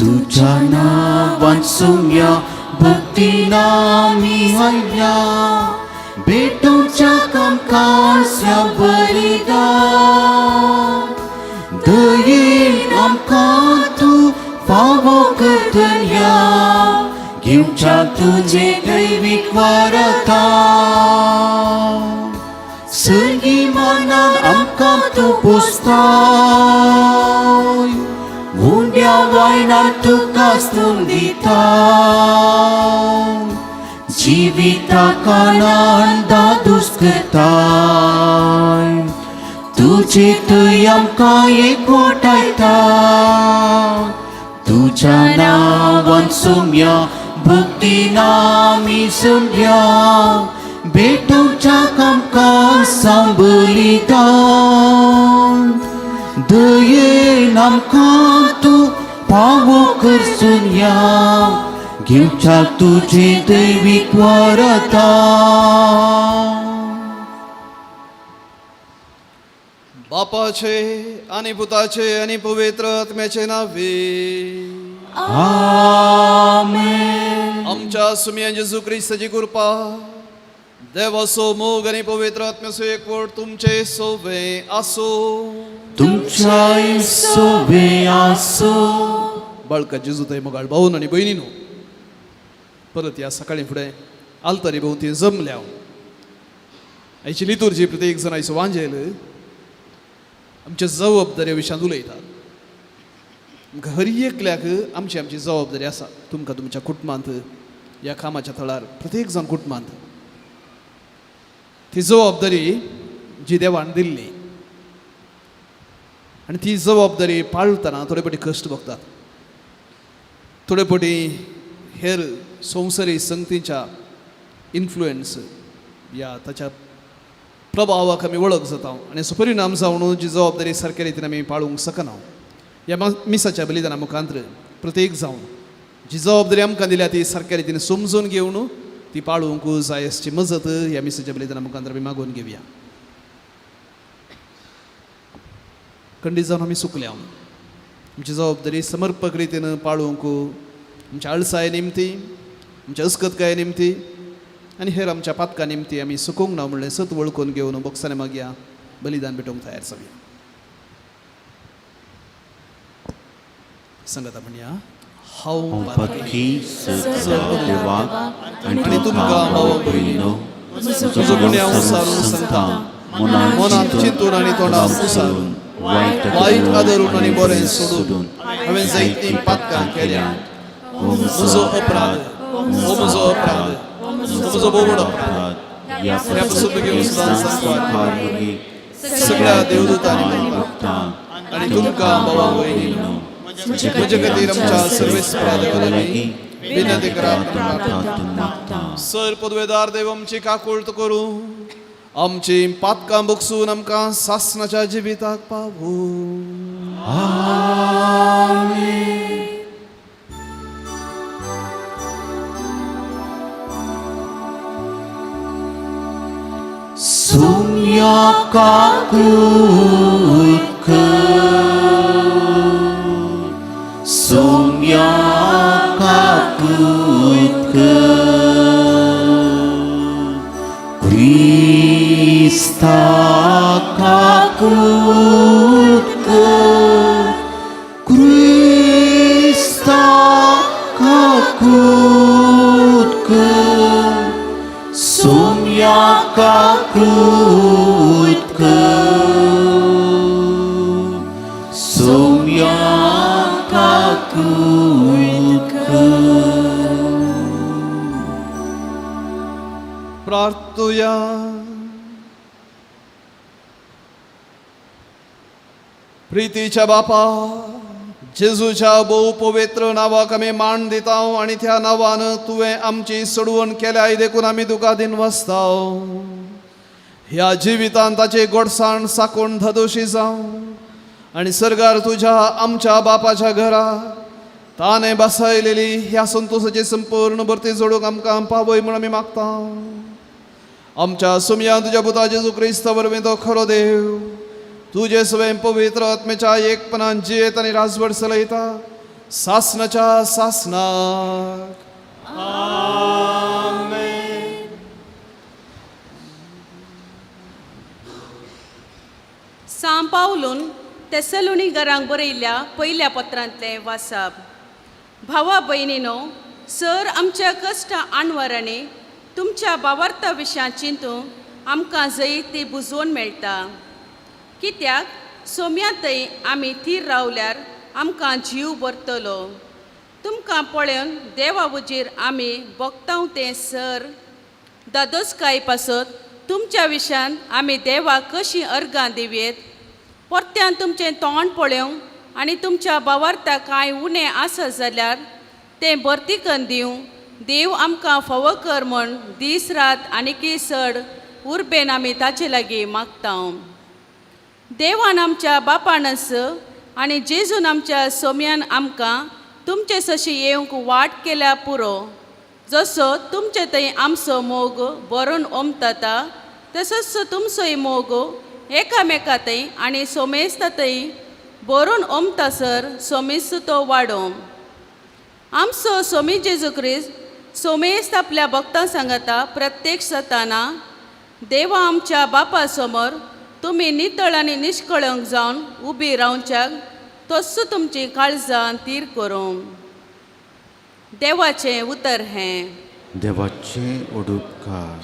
तुझ्या नांवान सुम्या भक्तीन आमी आयल्या भेटोवच्या कामकाज बलिदान दयेन आमकां तूं फावो करतल्या घेवच्या तुजें दैवीक वरदान सर्गी मनान आमकां तूं पोसताय उंड्या वायनान तुका स्तून दिता जिविता कानान दादूस करताय तुजे थंय आमकां एकवटायता तुज्या नांवान सोम्या भक्तीन आमी जमल्या भेटोवच्या कामकाज बलिदान दयेन आमकां तूं पावो करसुया घेवच्याक तुजें दैवीक वरदान. बापाचे आणि पुताचे आणि पवित्र आत्म्याचे नावे. आमेन. आमच्या सुमया जेजू क्रिस्ताची कृपा, देवाचो मोग आणि पवित्र आत्म्याचो एकवट तुमचे सोवे आसो. तुमच्याय सोबे आसो. बाळका जेजू थंय मोगाळ भाऊन आणि बहिणीनो, परत या सकाळी फुडें आलतरी भोंवती जमल्या. आयची लितुर्जी प्रत्येक जण आयचो वांजेल आमच्या जबाबदारी विशयांत उलयतात. आमकां हर एकल्याक आमची आमची जबाबदारी आसा. तुमकां तुमच्या कुटुंबांत, ह्या कामाच्या थळार, प्रत्येक जाण कुटुंबांत ती जबाबदारी जी देवान दिल्ली आनी ती जबाबदारी पाळटना थोडे फावटी कश्ट भोगतात, थोडे फावटी हेर संवसारी संगतीच्या इन्फ्लुयन्स या ताच्या प्रभावाक आमी वळख जाता आनी हाचो परिणाम जावन जी जबाबदारी सारक्या रितीन आमी पाळूंक शकना. ह्या मिसाच्या बलिदाना मुखांत प्रत्येक जावन जी जबाबदारी आमकां दिल्या ती सारक्या रितीन समजून घेवन ती पाळूंक जाय आसची मजत ह्या मिसाच्या बलिदाना मुखांत आमी मागून घेवया. खंडीत जावन आमी चुकल्या, आमची जबाबदारी समर्पक रितीन पाळूंक आमच्या आळसाय निमती, आमच्या अस्कतकाय निमती आनी हेर आमच्या पातकां निमती आमी सुकूंक ना म्हणलें सत वळखून घेवन बोक्सांनी मागया बलिदान भेटोवंक तयार जावया. सांगात म्हणया, हांव पातकी देवाक आनी तुमकां भावा भयणीनो म्हजो गुन्यांव सारून सांगता. मनांत चिंतून आनी तोंडान उसारून, वायट आदरून आनी बरें सोडून हांवें जायतीं पातकां केल्यांत. म्हजो अपराध, हो म्हजो अपराध, हो म्हजो भोव अपराध. ह्या पसून घेवन सुद्दां संवसार सगळ्या देवदूतांनी भक्तांक आनी तुमकां भावा भयणीनो म्हजे खातीर आमच्या सर्वेस्परा देवा लागीं विनंती करात. मागता. सर पदवेदार देव आमची काकुळट करूं, आमची पातकां बगसून आमकां सासनाच्या जिविताक पावूं. सुम्या काकूत कर, सुम्या काकूत कर, क्रिस्ता काकूत कर, क्रिस्ता काकूत कर, सुम्या काकूत कर, सुम्या काकूत कर. प्रार्थुया. प्रितीच्या बापा, जेजूच्या भोव पवित्र नांवाक आमी मान दिता आनी त्या नांवान तुवें आमची सोडवण केल्या देखून आमी तुका दिनवासताव. ह्या जिवितान ताची गोडसाण साकून धदोशी जावं आनी सर्गार तुज्या आमच्या बापाच्या घरा ताणें बसयलेली ह्या संतोसाची संपूर्ण भरती जोडूंक आमकां पावय म्हूण आमी मागता. आमच्या सुमया तुज्या पुता जेजू क्रिस्ता वरवीं, तो खरो देव, तुजे स्वयं पवित्र आत्मेच्या एकपणान जियेत आनी राजवट चलयता सासनाच्या सासनाक. सां पावलून तेसलोनी घरांक बरयल्ल्या पयल्या पत्रांतलें वासाप. भावा भयणीनो, सर आमच्या कश्ट आणवारांनी तुमच्या बावार्ता विशयां चिंतूंक आमकां जैत ती बुजोवन मेळटा. कित्याक सोम्यांतय आमी थीर रावल्यार आमकां जीव भरतलो. तुमकां पळोवन देवा हुजीर आमी भोगताव तें सर दादोसकाय पासत तुमच्या विशयान आमी देवाक कशीं अर्गां दिवयेत. परत्यान तुमचें तोंड पळोवंक आनी तुमच्या भावार्थाक कांय उणें आसत जाल्यार तें भरती कन्न दिवं देव आमकां फावो कर म्हण दीस रात आनीकय चड उर्बेन आमी ताचे लागीं मागता. देवान आमच्या बापानस आनी जेजून आमच्या सोम्यान आमकां तुमचे सशी येवंक वाट केल्या पुरो. जसो तुमचे थंय आमचो मोग बरोवन ओमताता, तसोच तुमचोय मोग एकामेका थंय आनी सोमेस्ता थंय बरोवन ओमतासर सोमेस्त तो वाडोवं. आमचो सोमी जेजू क्रिस्त सोमेस्त आपल्या भक्तां सांगता प्रत्येक सताना देवा आमच्या बापा समोर तुमी नितळ आनी निश्कळंक जावन उबी रावच्याक तस्सो तुमची काळजां तीर करूं. देवाचें उतर हें. देवाचें उडुपकार.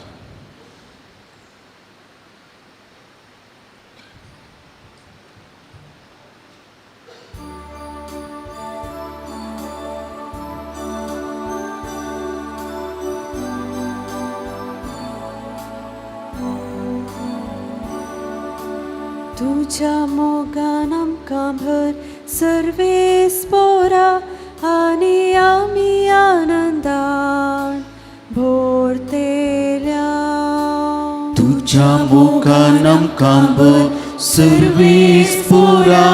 तुझ्या मोगान आमकां भर सर्वेस पोरा आनी आमी आनंदान भोरतेल्या. तुझ्या मोगान आमकां भर सर्वेस पुरा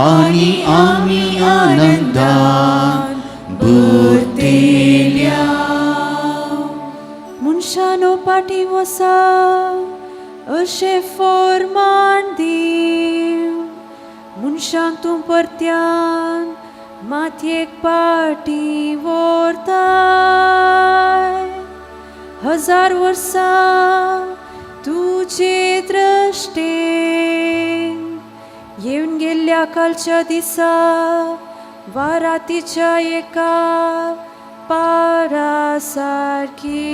आनी आमी आनंदान भरतेल्या. मनशानो पाटी वसा अशें फोरमान दिव मनशांक तूं परत्यान मातयेक पाटी व्हरताय. हजार वर्सां तुजे दृश्टेन येवन गेल्ल्या कालच्या दिसा वा रातीच्या एका पारा सारकी.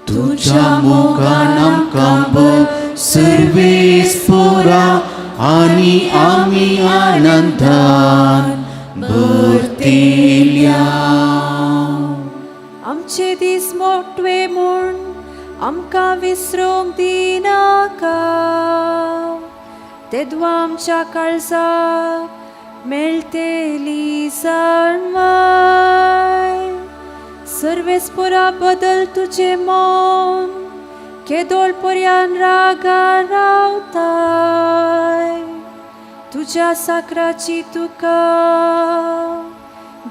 तुझ्या मोगान आमकां भर सर्वेस पुरा आनी आमी आनंदान भरतेल्या. आमचे दीस मोटवे म्हूण आमकां विसरूंक दिनाका, तेदवा आमच्या काळजाक मेळटेली जाणवाय. सर्वेस्पोरा बदल तुजें मन केदोळ पर्यान रागार रावताय. तुज्या साकराची तुका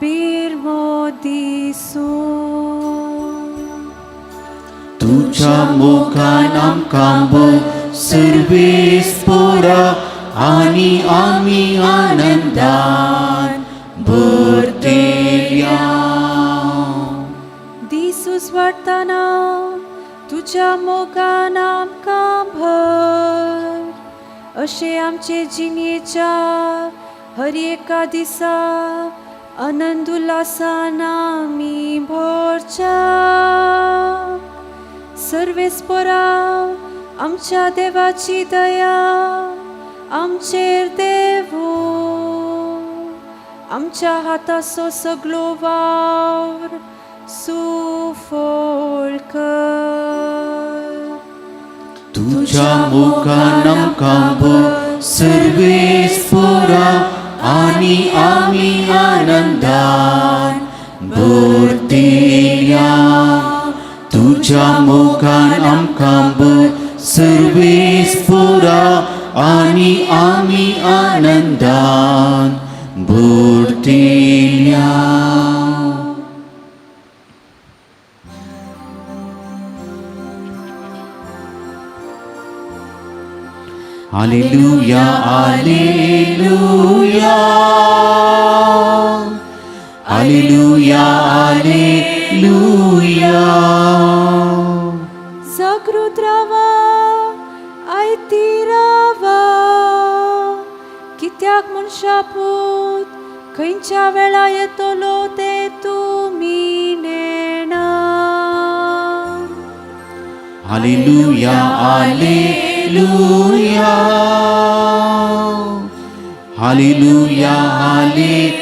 बिरमो दिसूं. तुझ्या मोगान आमकां भर सर्वेस पुरा आनी आमी आनंदान भरतेल्या. दीस उजवाडटना तुज्या मोगान आमकां भर, अशें आमचे जिणेच्या हर एका दिसा आनंद उल्हासान आमी भरच्या. सर्वेस्पोरा आमच्या देवाची दया आमचेर देवू, आमच्या हाताचो सगलो वावर सुफळ कर. तुझ्या मोगान आमकां भर सर्वेस पुरा आनी आमी आनंदान भरतेल्या. तुझ्या मोगान आमकां भर सर्वेस पुरा आनी आमी आनंदान भरतेल्या. Hallelujah, hallelujah, hallelujah, hallelujah. जागृत रावा, आयती रावा, कित्याक मनशा पूत खंयच्या वेळा येतलो तें तुमी नेणा. Hallelujah, hallelujah, hallelujah, hallelujah.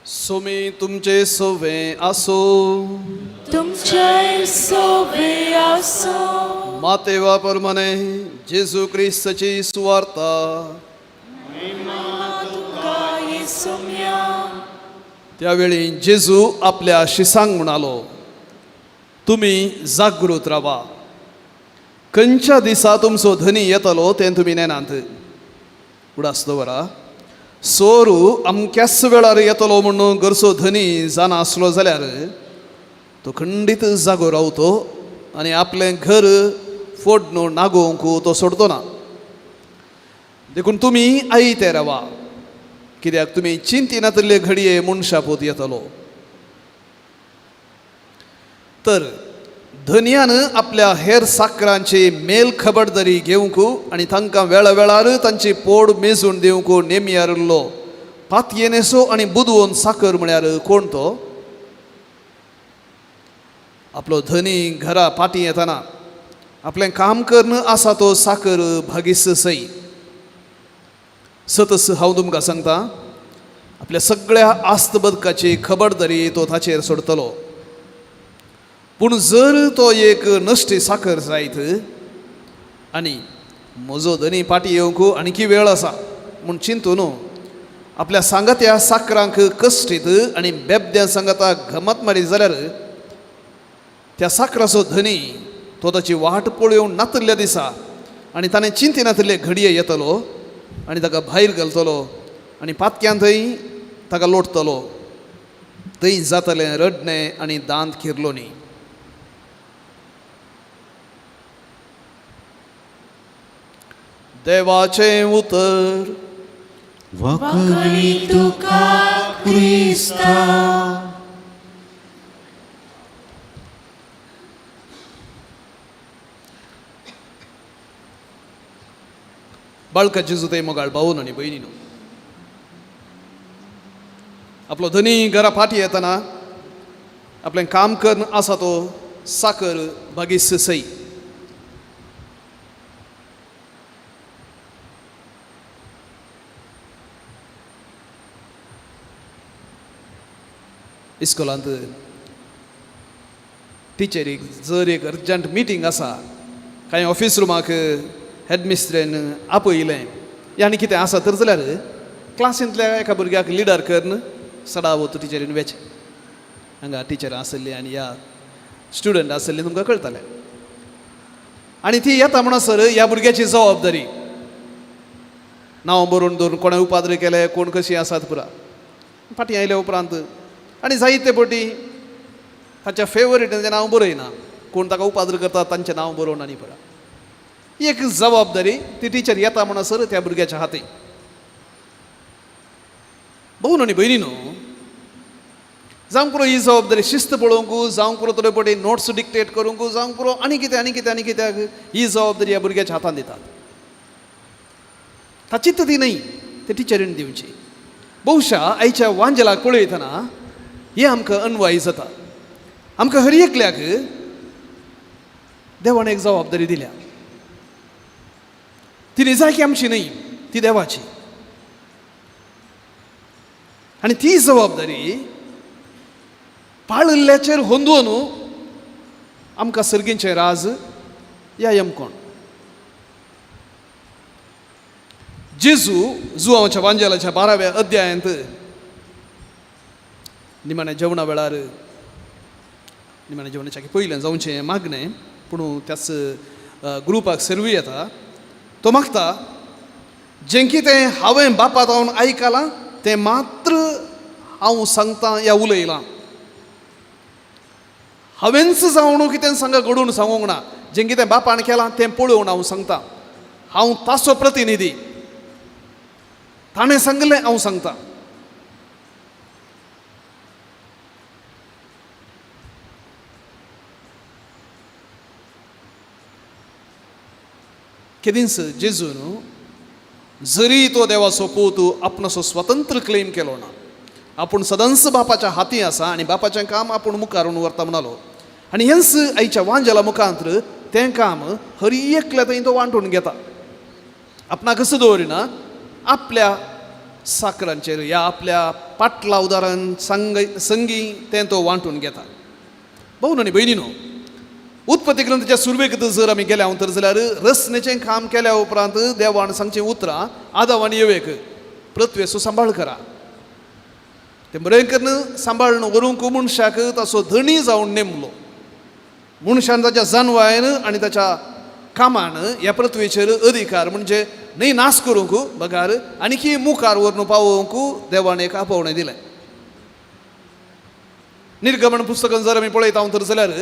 Somi तुमचे सोवे आसो. तुमचे सोबे आसो. मातेवा परमाने जेजू क्रिस्तची सुवार्ता. तुका येसुम्या. त्यावेळी जेजू आपल्या शिसांक म्हणालो, तुमी जागृत रावा, खंयच्या दिसा तुमचो धनी येतलो तें तुमी नेनात. उडास दवरा, सोरू अमक्याच वेळार येतलो म्हणून घरचो धनी जाणा आसलो जाल्यार तो खंडीत जागो रावतो आनी आपलें घर फोडणू नागोवंक तो सोडतो ना. देखून तुमी आयते रावा, कित्याक तुमी चिंतिनातल्ले घडये मनशापूत येतलो. तर धनयान आपल्या हेर साकरांची मेल खबरदारी घेवंक आनी तांकां वेळा वेळार तांची पोड मेजून दिवंक नेमयारिल्लो पातयेनेसो आनी बुदवोन साकर म्हळ्यार कोण तो? आपलो धनी घरा पाटी येतना आपलें काम करून आसा तो साकर भागीस सई. सतस हांव तुमकां सांगता, आपल्या सगळ्या आस्त बदकाची खबरदारी तो ताचेर सोडतलो. पूण जर तो एक नश्टी साकर जायत आनी म्हजो धनी पाटी येवंक आणखी वेळ आसा म्हूण चिंतून आपल्या सांगात्या साकरांक कश्टीत आनी बेबद्यां सांगाता गमत मारीत जाल्यार त्या साकराचो धनी तो ताची वाट पळोवंक नातल्ल्या दिसा आनी ताणें चिंतिनातल्ले घडये येतलो आनी ताका भायर घालतलो आनी पातक्यान थंय ताका लोटतलो. थंय जातलें रडणें आनी दांत किरलो न्ही. देवाचें उतर. वखणी तुका क्रिस्ता. बाळका जेजू ते मोगाळ भाऊन आनी भयणीनो, आपलो धनी घरा फाटी येतना आपलें काम करून आसा तो साकर भागीस सई. इस्कोलांत टिचरीक जर एक अर्जंट मिटींग आसा, कांय ऑफीस रुमाक हेडमिस्त्रेन आपयलें आनी कितें आसा तर जाल्यार क्लासींतल्या एका भुरग्याक लिडर करून सडावत टिचरीन वेचें. हांगा टिचर आसली आनी ह्या स्टुडंट आसली तुमकां कळटालें. आनी ती येता म्हणसर ह्या भुरग्याची जबाबदारी नांव बरोवन दवरून कोणें उपाद्र केले, कोण कशीं आसात पुरा फाटीं आयल्या उपरांत आनी जायते पटी ताच्या फेवरेट तांचें नांव बरयना, कोण ताका उपाद्र करता तांचें नांव बरोवन आनी पुरा एक जबाबदारी ती टिचर येता म्हणसर त्या भुरग्याच्या हाती. भोवन आनी भयणी न्हू, जावंक पुरो ही जबाबदारी शिस्त पळोवंक, जावंक पुरो थोडे पटी नोट्स डिक्टेट करूंक, जावंक पुरो आनी कितें आनी कितें आनी कित्याक ही जबाबदारी ह्या भुरग्याच्या हातान दितात. ताचीच ती न्हय, ते टिचरीन दिवची. बहुशा आयच्या वांजेलाक पळयतना हें आमकां अनवाय जाता. आमकां हर एकल्याक देवान एक जबाबदारी दिल्या, ती निजाकी आमची न्हय, ती देवाची. आनी ती जबाबदारी पाळिल्ल्याचेर होंदोवन आमकां सर्गींचें राज या यमकोण. जेजू जुवांच्या वांजेलाच्या 12व्या अध्यायांत निमाण्या जेवणा वेळार, निमाण्या जेवणाच्या पयलें जावचें मागणें, पूण त्याच ग्रुपाक सर्वी येता. तो मागता जें कितें हांवें बापा जावन आयकलां तें मात्र हांव सांगतां या उलयलां. हांवेंच जावन कितें सांगा घडून सांगूंक ना, जें कितें बापान केलां तें पळोवन हांव सांगता. हांव ताचो प्रतिनिधी, ताणें सांगलें हांव सांगता. केदींच जेजून जरी तो देवाचो पूत आपणाचो स्वतंत्र क्लेम केलो ना, आपूण सदांच बापाच्या हाती आसा आनी बापाचें काम आपूण मुखार व्हरता म्हणालो. आनी हेंच आयच्या वांजेला मुखांत तें काम हर एकल्या थंय तो वांटून घेता. आपणाक कसो दवरिना, आपल्या साकरांचेर ह्या आपल्या पाटला उदारण संगी तें तो वांटून घेता. भाऊ आनी भयणीनो, उत्पत्ती ग्रंथाच्या सुरवेक जर आमी गेल्या तर जाल्यार रचनेचें काम केल्या उपरांत देवान सांगचीं उतरां आदाव आनी येवेक पृथ्वेचो सांबाळ करा, तें बरें करून सांबाळून व्हरूंक मनशाक ताचो धणी जावन नेमलो. मनशान ताच्या जानवायन आनी ताच्या कामान ह्या पृथ्वेचेर अधिकार म्हणजे न्हय नाश करूंक बगार आनीकी मुखार व्हरून पावोवंक देवान एक आपोवणें दिलें. निर्गमन पुस्तकान जर आमी पळयता तर जाल्यार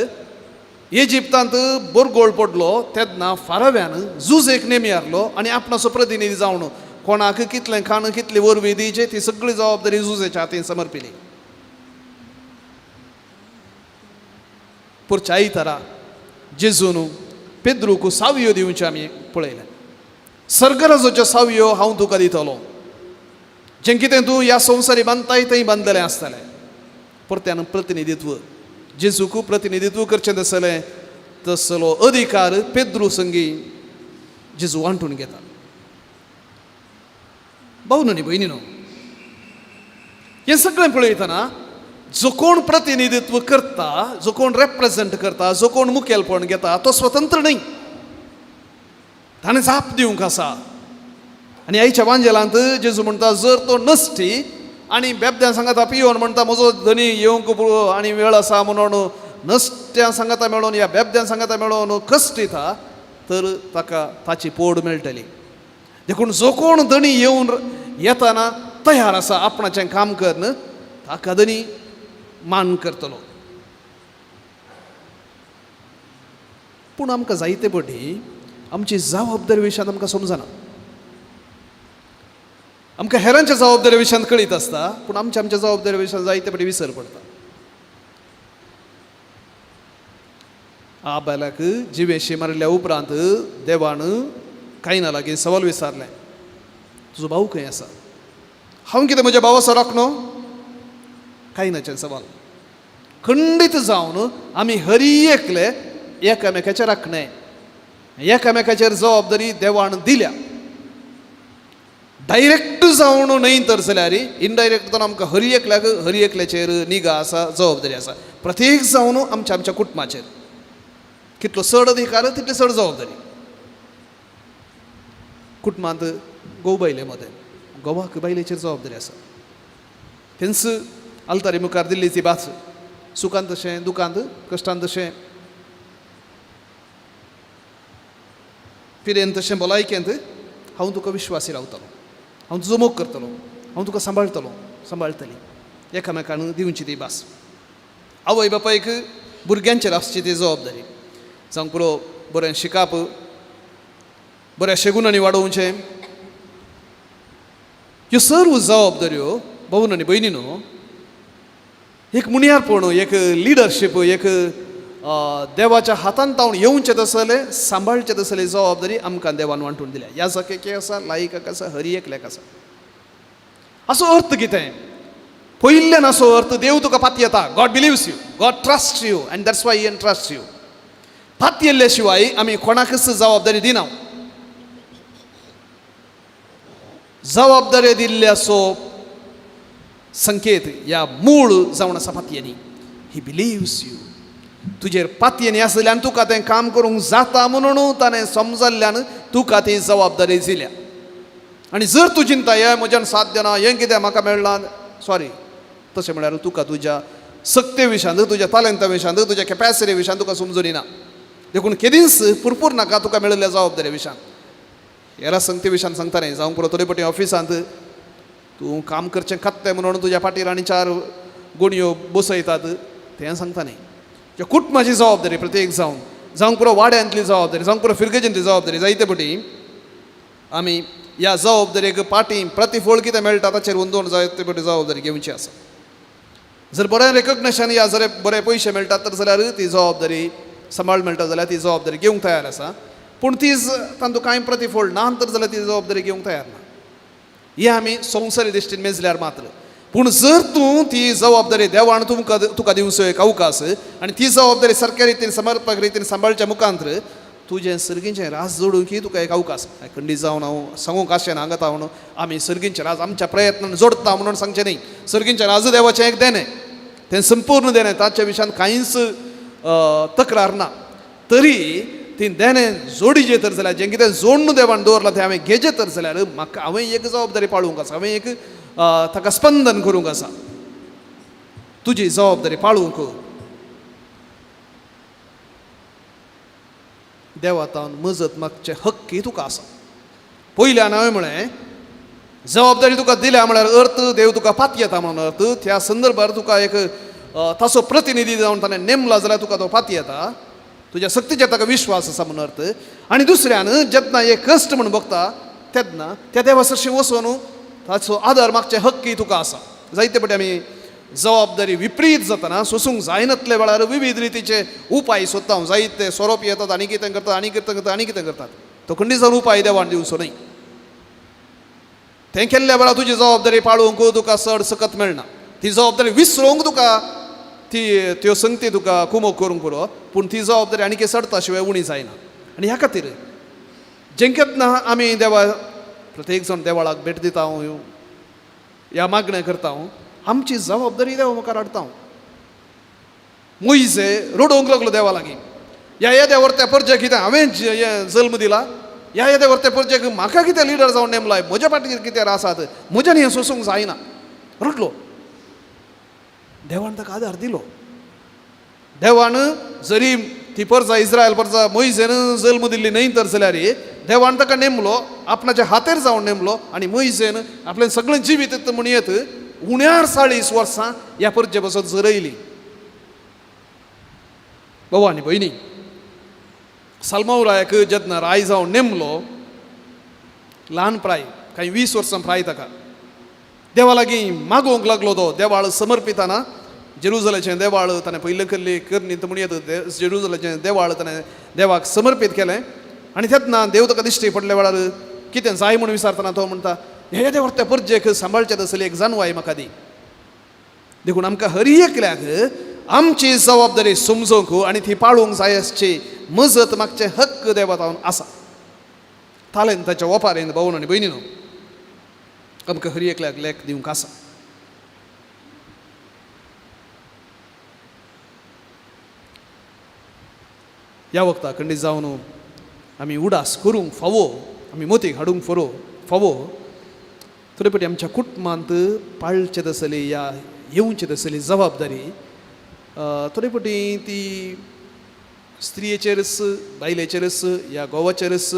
इजिप्तांत बोरगोळ पडलो तेन्ना फाराव्यान जुजेक नेमी हारलो आनी आपणाचो प्रतिनिधी जावन कोणाक कितलें खाण कितली वरवीं दिवचें ती सगळी जबाबदारी जुजेच्या हातीन समर्पिली. पुरच्या आयतारा जेजून पेद्रूक सावयो दिवच्यो आमी पळयलें. सर्गराजाच्यो सावयो हांव तुका दितलो, जें कितें तूं ह्या संवसारी बांदताय थंय बांदलें आसतलें. परत्यान प्रतिनिधित्व जेजूक प्रतिनिधित्व करचें तसलें तसलो अधिकार पेद्रू संगी जेजू वांटून घेता. भाव न्ही भयणी न्हू, हें सगळें पळयतना जो कोण प्रतिनिधित्व करता, जो कोण रेप्रेजेंट करता, जो कोण मुखेलपण घेता तो स्वतंत्र न्हय, ताणें जाप दिवंक आसा. आनी आयच्या वांजेलांत जेजू म्हणटा जर तो नसटी आनी बेबद्यां सांगाता पियोन म्हणटा म्हजो धनी येवंक आनी वेळ आसा म्हणून नसट्यां सांगाता मेळोन ह्या बेबद्यां सांगाता मेळोन कश्ट दिता तर ताका ताची पोड मेळटली. देखून जो कोण धनी येवन येताना तयार आसा आपणाचें काम करून ताका धनी मान करतलो. पूण आमकां जायते पटी आमची जबाबदारी विशयांत आमकां समजना. आमकां हेरांच्या जबाबदारी विशयांत कळीत आसता, पूण आमच्या आमच्या जबाबदारी विशयांत जायते पटी विसर पडटा. आबेलाक जिवेशी मारिल्ल्या उपरांत देवान कायना लागीं सवाल विचारलें, तुजो भाव खंय आसा? हांव कितें म्हज्या भावाचो राखणो? कायनाचें सवाल. खंडीत जावन आमी हरी एकले एकामेकाचे राखणे, एकामेकाचेर जबाबदारी देवान दिल्या. डायरेक्ट जावन न्हय तर जाल्यार इनडायरेक्ट तर आमकां हरी एकल्याक हरी एकल्याचेर निगा आसा, जबाबदारी आसा. प्रत्येक जावन आमच्या आमच्या कुटुंबाचेर कितलो चड अधिकार तितली चड जबाबदारी. कुटुंबांत घोव बायले मदें घोवाक बायलेचेर जबाबदारी आसा. तेंच आल्तारी मुखार दिल्ली ती भास, सुखांत तशें दुखांत कश्टांत तशें पिरेन तशें भलायकेंत हांव तुका विश्वासी रावतलो, हांव तुजो मोग करतलो, हांव तुका सांबाळटलो, सांबाळटली. एकामेकान दिवची ती भास. आवय बापायक भुरग्यांचेर आसची ती जबाबदारी, जावंक पुरो बरें शिकप, बऱ्या शेगुणांनी वाडोवचें. ह्यो सर्व जबाबदाऱ्यो भावन आनी भयणीनो एक मुनियारपण, एक लिडरशीप, एक देवाच्या हातान तावन येवचें तसलें सांबाळचें तसली जबाबदारी आमकां देवान वांटून दिल्या. ह्या जाकेक आसा, लायकाक आसा, हरी एकल्याक आसा. असो अर्थ कितें? पयल्यान असो अर्थ देव तुका पातयेता. God believes you, God trust you and that's why he entrust you. पातयेल्ल्या शिवाय आमी कोणाकच जबाबदारी दिना. जबाबदारी दिल्ल्याचो संकेत ह्या मूळ जावन आसा पातयेनी. He believes you. तुजेर पातयेनी आसल्यान तुका तें काम करूंक जाता म्हणून ताणें समजल्ल्यान तुका ती जबाबदारी दिल्या. आनी जर तूं चिंता हें म्हज्यान साध्य ना, हें कितें म्हाका मेळ्ळां, सॉरी, तशें म्हळ्यार तुका तुज्या सक्ते विशयांत, तुज्या तालेंता विशयांत, तुज्या कॅपॅसिटी विशयांत तुका समजून ना. देखून केदींच पुरपूर नाका तुका मेळिल्ल्या जबाबदारी विशयांत. हेरा संगते विशयान सांगता न्ही, जावंक पुरो थोडे पटी ऑफिसांत तूं काम करचें खात्तें म्हणून तुज्या फाटीर आनी चार गुणयो बसयतात तें सांगता न्ही. ज्या कुटुंबाची जबाबदारी प्रत्येक जावन, जावं पुरो वाड्यांतली जबाबदारी, जावं पुरो फिरगेजींतली जबाबदारी, जायते पटी आमी ह्या जबाबदारेक पाटी प्रतिफळ कितें मेळटा ताचेर अंदोवन जायते पटी जबाबदारी घेवची आसा. जर बरें रेकग्नेशन या जर बरे पयशे मेळटात तर जाल्यार ती जबाबदारी सांबाळ मेळटा जाल्यार ती जबाबदारी घेवंक तयार आसा, पूण ती तांतूं कांय प्रतिफळ ना तर जाल्यार ती जबाबदारी घेवंक तयार ना. हे आमी संवसारी दृश्टीन मेजल्यार मात्र, पूण जर तूं ती जबाबदारी देवान तुमकां तुका दिवचो एक अवकाश आनी ती जबाबदारी सारक्या रितीन समर्पक रितीन सांबाळच्या मुखांत तुजें सर्गींचें रास जोडूंक ही तुका एक अवकाश. खंडीत जावन हांव सांगूंक आशें ना हांगा म्हणून आमी सर्गींचें राज आमच्या प्रयत्नान जोडटा म्हणून सांगचें न्ही. सर्गींचें राज देवाचें एक देणें, तें संपूर्ण देणें, ताच्या विशयान कांयच तक्रार ना. तरी ती देणें जोडीचें तर जाल्यार जें कितें जोडून देवान दवरलां तें हांवें घेजें तर जाल्यार म्हाका हांवें एक जबाबदारी पाळूंक आसा, हांवें एक ताका स्पंदन करूंक आसा. तुजी जबाबदारी पाळूंक देवातावन मजत मागचें हक्की तुका आसा. पयल्यान हांवें म्हळें जबाबदारी तुका दिल्या म्हळ्यार अर्थ देव तुका पातयेता म्हणून अर्थ, त्या संदर्भार तुका एक ताचो प्रतिनिधी जावन ताणें नेमला जाल्यार तुका तो पातयेता, तुज्या सक्तीचेर ताका विश्वास आसा म्हणून अर्थ. आनी दुसऱ्यान जेन्ना एक कश्ट म्हूण बघता तेन्ना त्या देवा सरशी वचून ताचो आदार मागचें हक्की तुका आसा. जायते पटी आमी जबाबदारी विपरीत जातना सोसूंक जायनातल्या वेळार विविध रितीचे उपाय सोदता, जायते सोरोप येतात आनी कितें करतात आनी कितें करतात आनी कितें करतात. तो खंडीत जावन उपाय देवान दिवचो न्हय. तें केल्ल्या वेळार तुजी जबाबदारी पाळूंक तुका चड सकत मेळना, ती जबाबदारी विसरूंक तुका ती त्यो संगती तुका कुमोक करूंक पुरो, पूण ती जबाबदारी आनी कितें चडता शिवाय उणी जायना. आनी ह्या खातीर जें केन्ना आमी देवा प्रत्येक जाण देवाळाक भेट दिता हांव ह्या मागणें करता हांव, आमची जबाबदारी देवा मुखार हाडटा हांव. मोयजे रडोवंक लागलो देवा लागीं, ह्या येद्या वर्त्या परजेक कितें हांवें जल्म दिला, ह्या येद्या वर्त्या परजेक म्हाका कितें लिडर जावन नेमलाय, म्हज्या फाटीर कितें आसात, म्हज्यान हें सोसूंक जायना. रडलो, देवान ताका आदार दिलो. देवान जरी ती परजा इस्रायल परजा मोयजेन जल्म दिल्ली न्हय तर जाल्यार देवान ताका नेमलो, आपणाच्या हातेर जावन नेमलो आनी मोयजेन आपलें सगळें जिवीत म्हणयेत उण्यार 40 वर्सां ह्या परजे पासत जरयली. बाबा आनी भयणी, साल्मावरायाक जेन्ना राय जावन नेमलो, ल्हान प्राय कांय 20 वर्सां प्राय ताका, देवा लागीं मागोवंक लागलो तो देवाळ समर्पिताना. जेरुजलाचें देवाळ ताणें पयलें केल्ली करणी म्हणयेत जेरुजलाचें देवाळ ताणें देवाक समर्पीत केलें. आनी तेन्ना देव ताका दिश्टी पडल्या वेळार कितें जाय म्हूण विचारतना तो म्हणटा, हे देवर त्या परजेक सांबाळचें तसली एक जानवाय म्हाका दी. देखून आमकां हर एकल्याक आमची जबाबदारी समजूंक आनी ती पाळूंक जाय आसची मजत मागचें हक्क देवा जावन आसा. तालेंताच्या वपारेन भावन आनी भयणीनो आमकां हर एकल्याक लेख दिवंक आसा. ह्या वखदा खंडीत जावन आमी उडास करूंक फावो, आमी मोतीक हाडूंक फावो थोडे पटी आमच्या कुटुंबांत पाळचे तसली या येवचे तसली जबाबदारी थोडे पटी ती स्त्रियेचेरच बायलेचेरच या घोवाचेरच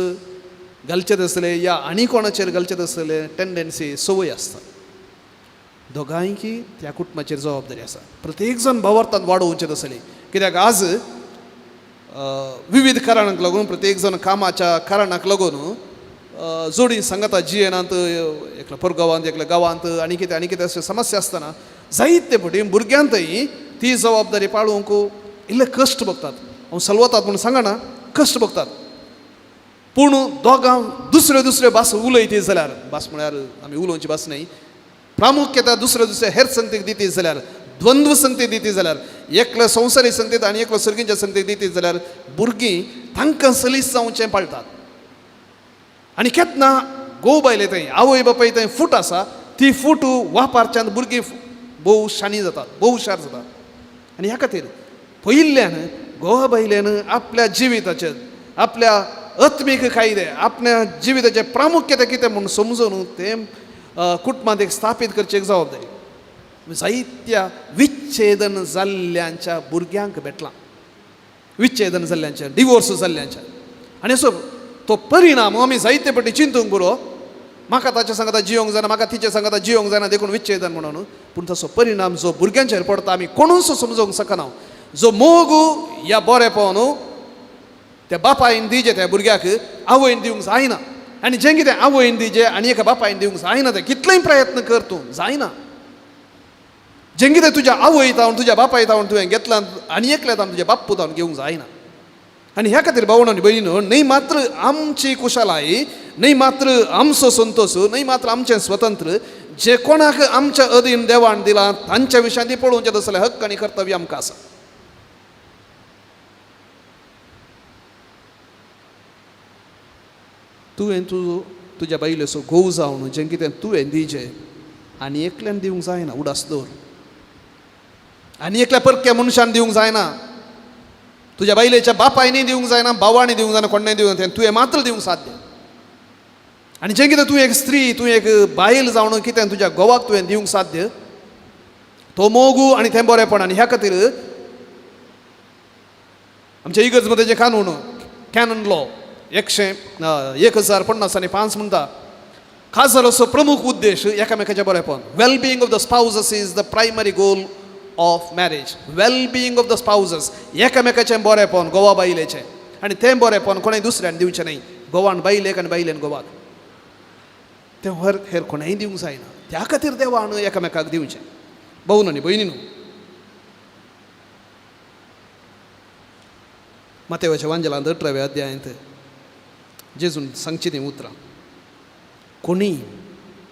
घालचे तसले या आनी कोणाचेर घालचे तसले टेंडन्सी संवय आसता. दोगांयकी त्या कुटुंबाचेर जबाबदारी आसा. प्रत्येक जाण भावार्थान वाडोवचें तसली, कित्याक आज विविध कारणांक लागून प्रत्येक जाण कामाच्या कारणाक लागून जोडी सांगता जियेनात, एकल्या परगांवांत एकल्या गांवांत आनी कितें आनी कितें अशें समस्या आसतना जायते पटी भुरग्यांतय ती जबाबदारी पाळोवंक इल्ले कश्ट भोगतात. हांव सलवतात म्हूण सांगना, कश्ट भोगतात, पूण दोगां दुसऱ्यो दुसऱ्यो भास उलयती जाल्यार, भास म्हळ्यार आमी उलोवची भास न्हय, प्रामुख्यता दुसऱ्यो दुसऱ्यो हेर संगतीक दिती जाल्यार, द्वंद्व संगती दिती जाल्यार, एकलो संवसारी संगतीत आनी एकलो सर्गीच्या संगतीक दिती जाल्यार भुरगीं तांकां सलीस जावचें पाळटात. आनी केन्ना घोव बायले थंय आवय बापाय थंय फूट आसा, ती फूट वापारच्यान भुरगीं भोव शाणी जातात, भोव हुशार जातात. आनी ह्या खातीर पयिल्ल्यान घोवा बायल्यान आपल्या जिविताचेर आपल्या आत्मीक कायदे आपल्या जिविताचें प्रामुख्यता कितें म्हूण समजून तें कुटुंबांत एक स्थापीत करची एक जबाबदारी. जायत्या विच्छेदन जाल्ल्यांच्या भुरग्यांक भेटलां, विच्छेदन जाल्ल्यांच्या, डिवोर्स जाल्ल्यांच्या, आनी असो तो परिणाम आमी जायते पटी चिंतूंक बरो, म्हाका ताच्या सांगता जियोंक जायना, म्हाका तिच्या सांगता जियोंक जायना, देखून विच्छेदन म्हणून. पूण तसो परिणाम जो भुरग्यांचेर पडटा आमी कोणूच समजूंक शकना. जो मोग ह्या बरेपण त्या बापायन दिजे त्या भुरग्याक आवयन दिवंक जायना. आनी जें कितें आवयन दिजे आनी एका बापायन दिवंक जायना तें कितलेय प्रयत्न कर तूं जायना. जें कितें तुज्या आवय तावन तुज्या बापाय तावन तुवें घेतलां आनी एकल्या तावन तुज्या बाप्पू तावन घेवंक जायना. आनी ह्या खातीर भावण आनी भयणीनो, न्हय मात्र आमची कुशलाय, न्हय मात्र आमचो संतोश, न्हय मात्र आमचें स्वतंत्र, जे कोणाक आमच्या अधीन देवान दिलां तांच्या विशयांत ती पळोवचें तसलें हक्क आनी कर्तव्य आमकां आसा. तुवें तुजो तुज्या बायलेचो घोव जावन जें कितें तुवें दिजें आनी एकल्यान दिवंक जायना, उडास दवर. आनी एकल्या परक्या मनशान दिवंक जायना, तुज्या बायलेच्या बापायनी दिवंक जायना, भावांनी दिवंक जायना, कोणें दिवंक जायना, तुवें मात्र दिवंक साध्य. आनी जें कितें तूं एक स्त्री, तूं एक बायल जावन कितें तुज्या घोवाक तुवें दिवंक साध्य, तो मोगू आनी तें बरेंपण. आनी ह्या खातीर आमच्या इगर्ज मदें जें कानून कॅनन लॉ 1055 म्हणटा, काजाराचो प्रमुख उद्देश एकामेकाचें बरेंपण. Well being of the spouses is the primary goal of marriage. Well being of the spouses, एकामेकाचें बरेंपण घोवा बायलेचें, आनी तें बरेंपण कोणें दुसऱ्यान दिवचें न्हय, घोवान बायलेक आनी बायलेन घोवाक, तें हेर कोणेंय दिवंक जायना. त्या खातीर देवान एकामेकाक दिवचें. भाव आनी भयणी न्हू, मातेवाच्या वांजेलांत 18व्या अध्यायांत जेजून सांगची तीं उतरां, कोणी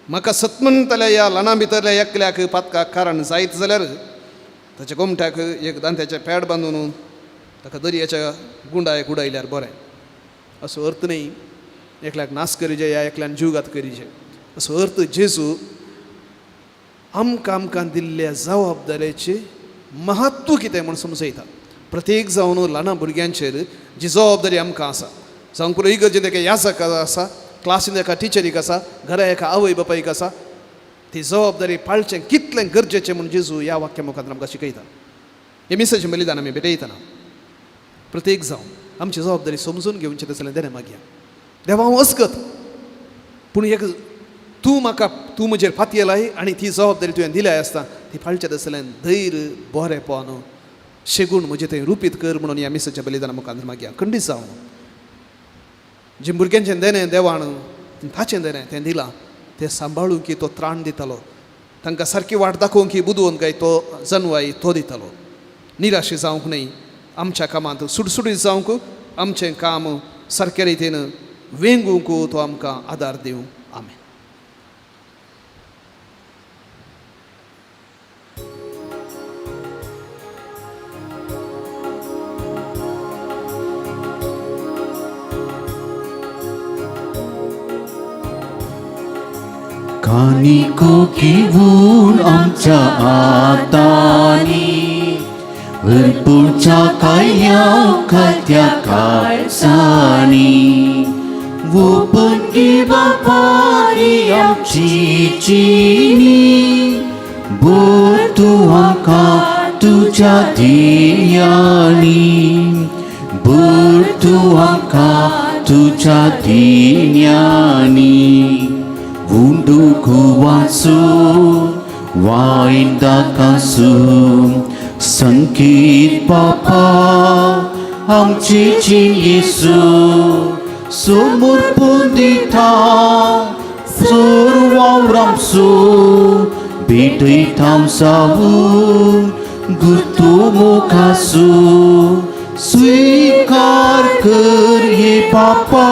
म्हाका सत म्हणटल्या ह्या ल्हाना भितरल्या एकल्याक पातकाक कारण जायत जाल्यार ताच्या गोमट्याक एक दांत्याचें पॅड बांदून ताका दर्याच्या गुंडायक उडयल्यार बरें. असो अर्थ न्हय एकल्याक नाश करीजे या एकल्यान जीवघात करीजे, असो अर्थ जेजू आमकां आमकां दिल्ल्या जबाबदारेचें महत्व कितें म्हूण समजयता. प्रत्येक जावन ल्हान भुरग्यांचेर जी जबाबदारी आमकां आसा, जावंक पुरो इगर्जेंत एका याजक आसा, क्लासींत एका टिचरीक आसा, घरा एका आवय बापायक आसा, ती जबाबदारी पाळचें कितलें गरजेचें म्हूण जेजू ह्या वाक्या मुखार आमकां शिकयता. हे मिसाचें बलिदान आमी भेटयतना प्रत्येक जावन आमची जबाबदारी समजून घेवचें तसलें देणें मागया. देवा हांव अस्कत, पूण एक तूं म्हाका, तूं म्हजेर फातयेलाय आनी ती जबाबदारी तुवें दिल्या आसता ती पाळचें तसलें धैर्य बरेंपण शेगूण म्हजें थंय रुपीत कर म्हणून ह्या मिसाच्या बलिदाना मुखार मागया. खंडीत जावं जे भुरग्यांचें देणें देवान ताचें देणें तें दिलां तें सांबाळूंक की तो त्राण दितालो, तांकां सारकी वाट दाखोवंक की बुदवंत काय तो जनवाय तो दितालो. निराशे जावंक न्हय, आमच्या कामांत सुडसुडीत जावंक, आमचें काम सारके रितीन वेंगूंक तो आमकां आदार दिवं. आमेन. कानिको घेऊन आमच्या हातांनी अर्पूच्या काया खात्या काळजांनी ओपन गे बापारी आमची चिनी बोर तूं आमकां तुज्या दिन्यांनी, बोर तूं आमकां तुज्या दिन्यांनी. उंडुकू वाचू वायन दाकासू संगीत बापा आमची जीण येसू समोर पुंदिता जोर वावरामसू भेटयता जावन गुर्तू मुखासू स्वीकार कर हे बापा,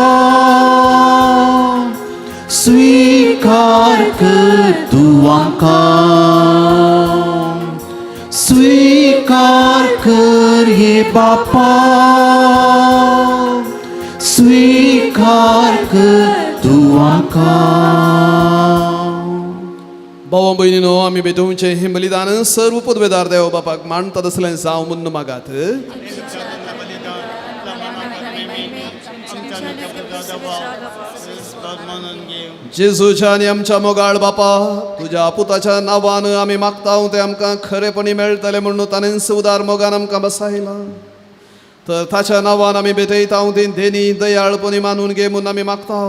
स्वीकार कर तूं आमकां, स्वीकार कर हे बापा, स्वीकार कर तूं आमकां. भावा भयणीनो, आमी भेटोवचें हें बलिदान सर्व पदवेदार देव बापाक मानता तसलें जावं म्हूण मागात. जेजूच्या आनी आमच्या मोगाळ बापा, तुज्या पुताच्या नांवान आमी मागता तें आमकां खरेपणी मेळटलें म्हणून ताणेंच उदार मोगान आमकां बसायलां. तर ताच्या नांवान आमी भेटयता ती देनी दयाळपणी मानून घे म्हणून आमी मागता,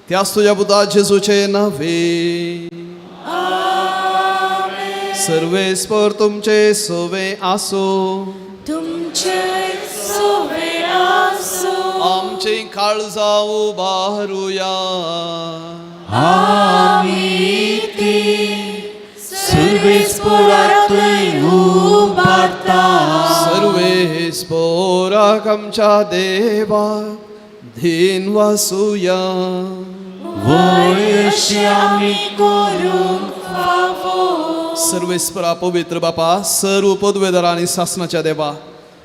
त्याच तुज्या पुता जेजूचे नावे. सर्वेस्पर तुमचे सोवे आसो. तुमचे सोवे आसो. आमची काळजां उबारुया. आमी ती सर्वेस्पोरातय उबारता. सर्वे स्पोराक आमच्या देवा धीन वासुया. वय अशें आमी करूंक फावो. सर्वेस्परा पवित्र बापा, सर्व पदवेदार आनी सासनाच्या देवा,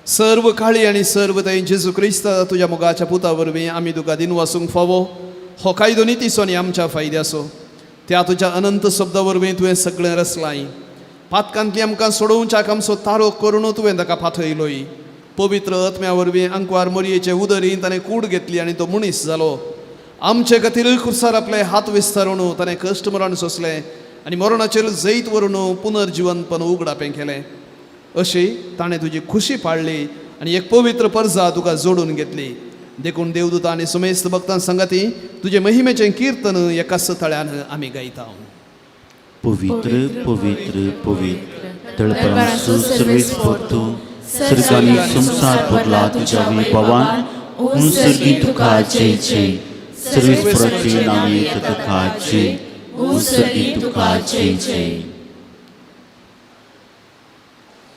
सर्व काळी आनी सर्व थंय जेजू क्रिस्त तुज्या मोगाच्या पुता वरवीं आमी तुका दिन वासूंक फावो हो कायदो नितीचो आनी आमच्या फायद्याचो. त्या तुज्या अनंत शब्दा वरवीं तुवें सगळें रचलाय. पातकांतली आमकां सोडोवच्याक आमचो तारो करून तुवें ताका पाठयलोय. पवित्र आत्म्या वरवीं अंकवार मोरयेचे उदरीन ताणें कूड घेतली आनी तो मनीस जालो. आमचे खातीर खुर्सार आपले हात विस्तारून ताणें कश्ट मरण सोंसलें आनी मरणाचेर जैत व्हरून पुनर्जिवनपण उगडापें केलें. अशी ताणें तुजी खुशी पाळ्ळी आनी एक पवित्र परजा तुका जोडून घेतली. देखून देवदूत आनी सुमेस्त भक्तां संगाती तुजे महिमेचें किर्तन एकाच तळ्यान आमी गायता. पवित्र पवित्र पवित्र तळपरांसो सर्वेस्पोर तूं, सर्गांनी संवसार भरला तुज्या वैभवान. ऊन सर्गी तुका जय जय. सर्वेस्पोराचे नामे तुका जय. ऊन सर्गी तुका जय जय.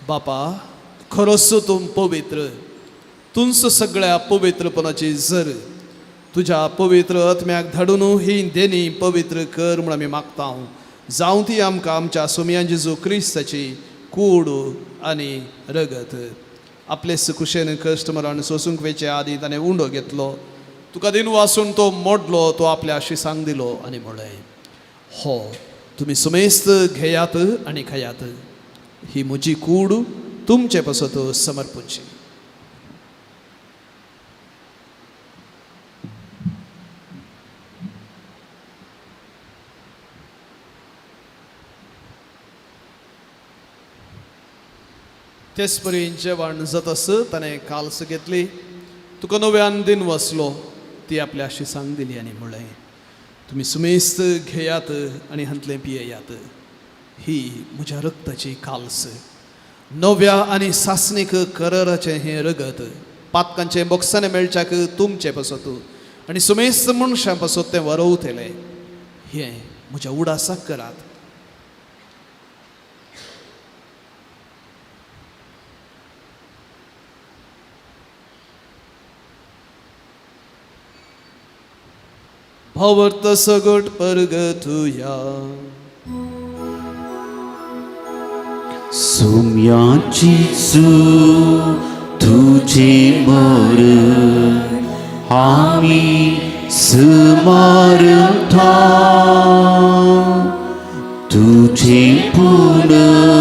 बापा, खरोच तूं पवित्र, तुंच सगळ्या पवित्रपणाची जर. तुज्या पवित्र आत्म्याक धाडून ही देणी पवित्र कर म्हूण आमी मागता. जावं ती आमकां आमच्या सोमयान जेजू क्रिस्ताची कूड आनी रगत. आपले कुशेन कश्ट मरण सोसूंक वेचे आदी ताणें उंडो घेतलो, तुका दिन वासून तो मोडलो, तो आपल्या शिसांक दिलो आनी म्हणलें, हो तुमी सुमेस्त घेयात आनी खायात, ही म्हजी कूड तुमचे पासत समर्पणची. तेच परी जेवण जातस ताणें काल्स घेतली, तुका नव्यान दिन वसलो, ती आपल्या शिसांक दिली आनी म्हणलें, तुमी सुमेस्त घेयात आनी हांतलें पियेयात, ही म्हज्या रक्ताची काल्स, नव्या आनी सासणीक कराराचें हें रगत, पातकांचें बोक्साने मेळच्याक तुमचें पासत आनी सुमेस्त मनशां पासत तें वरवतलें. हें म्हज्या उडासाक करात. भावार्थ सगट परगतुया. सुम्याची सू तुझे मरण आमी स्मारता, तुझे पुनर्जीवन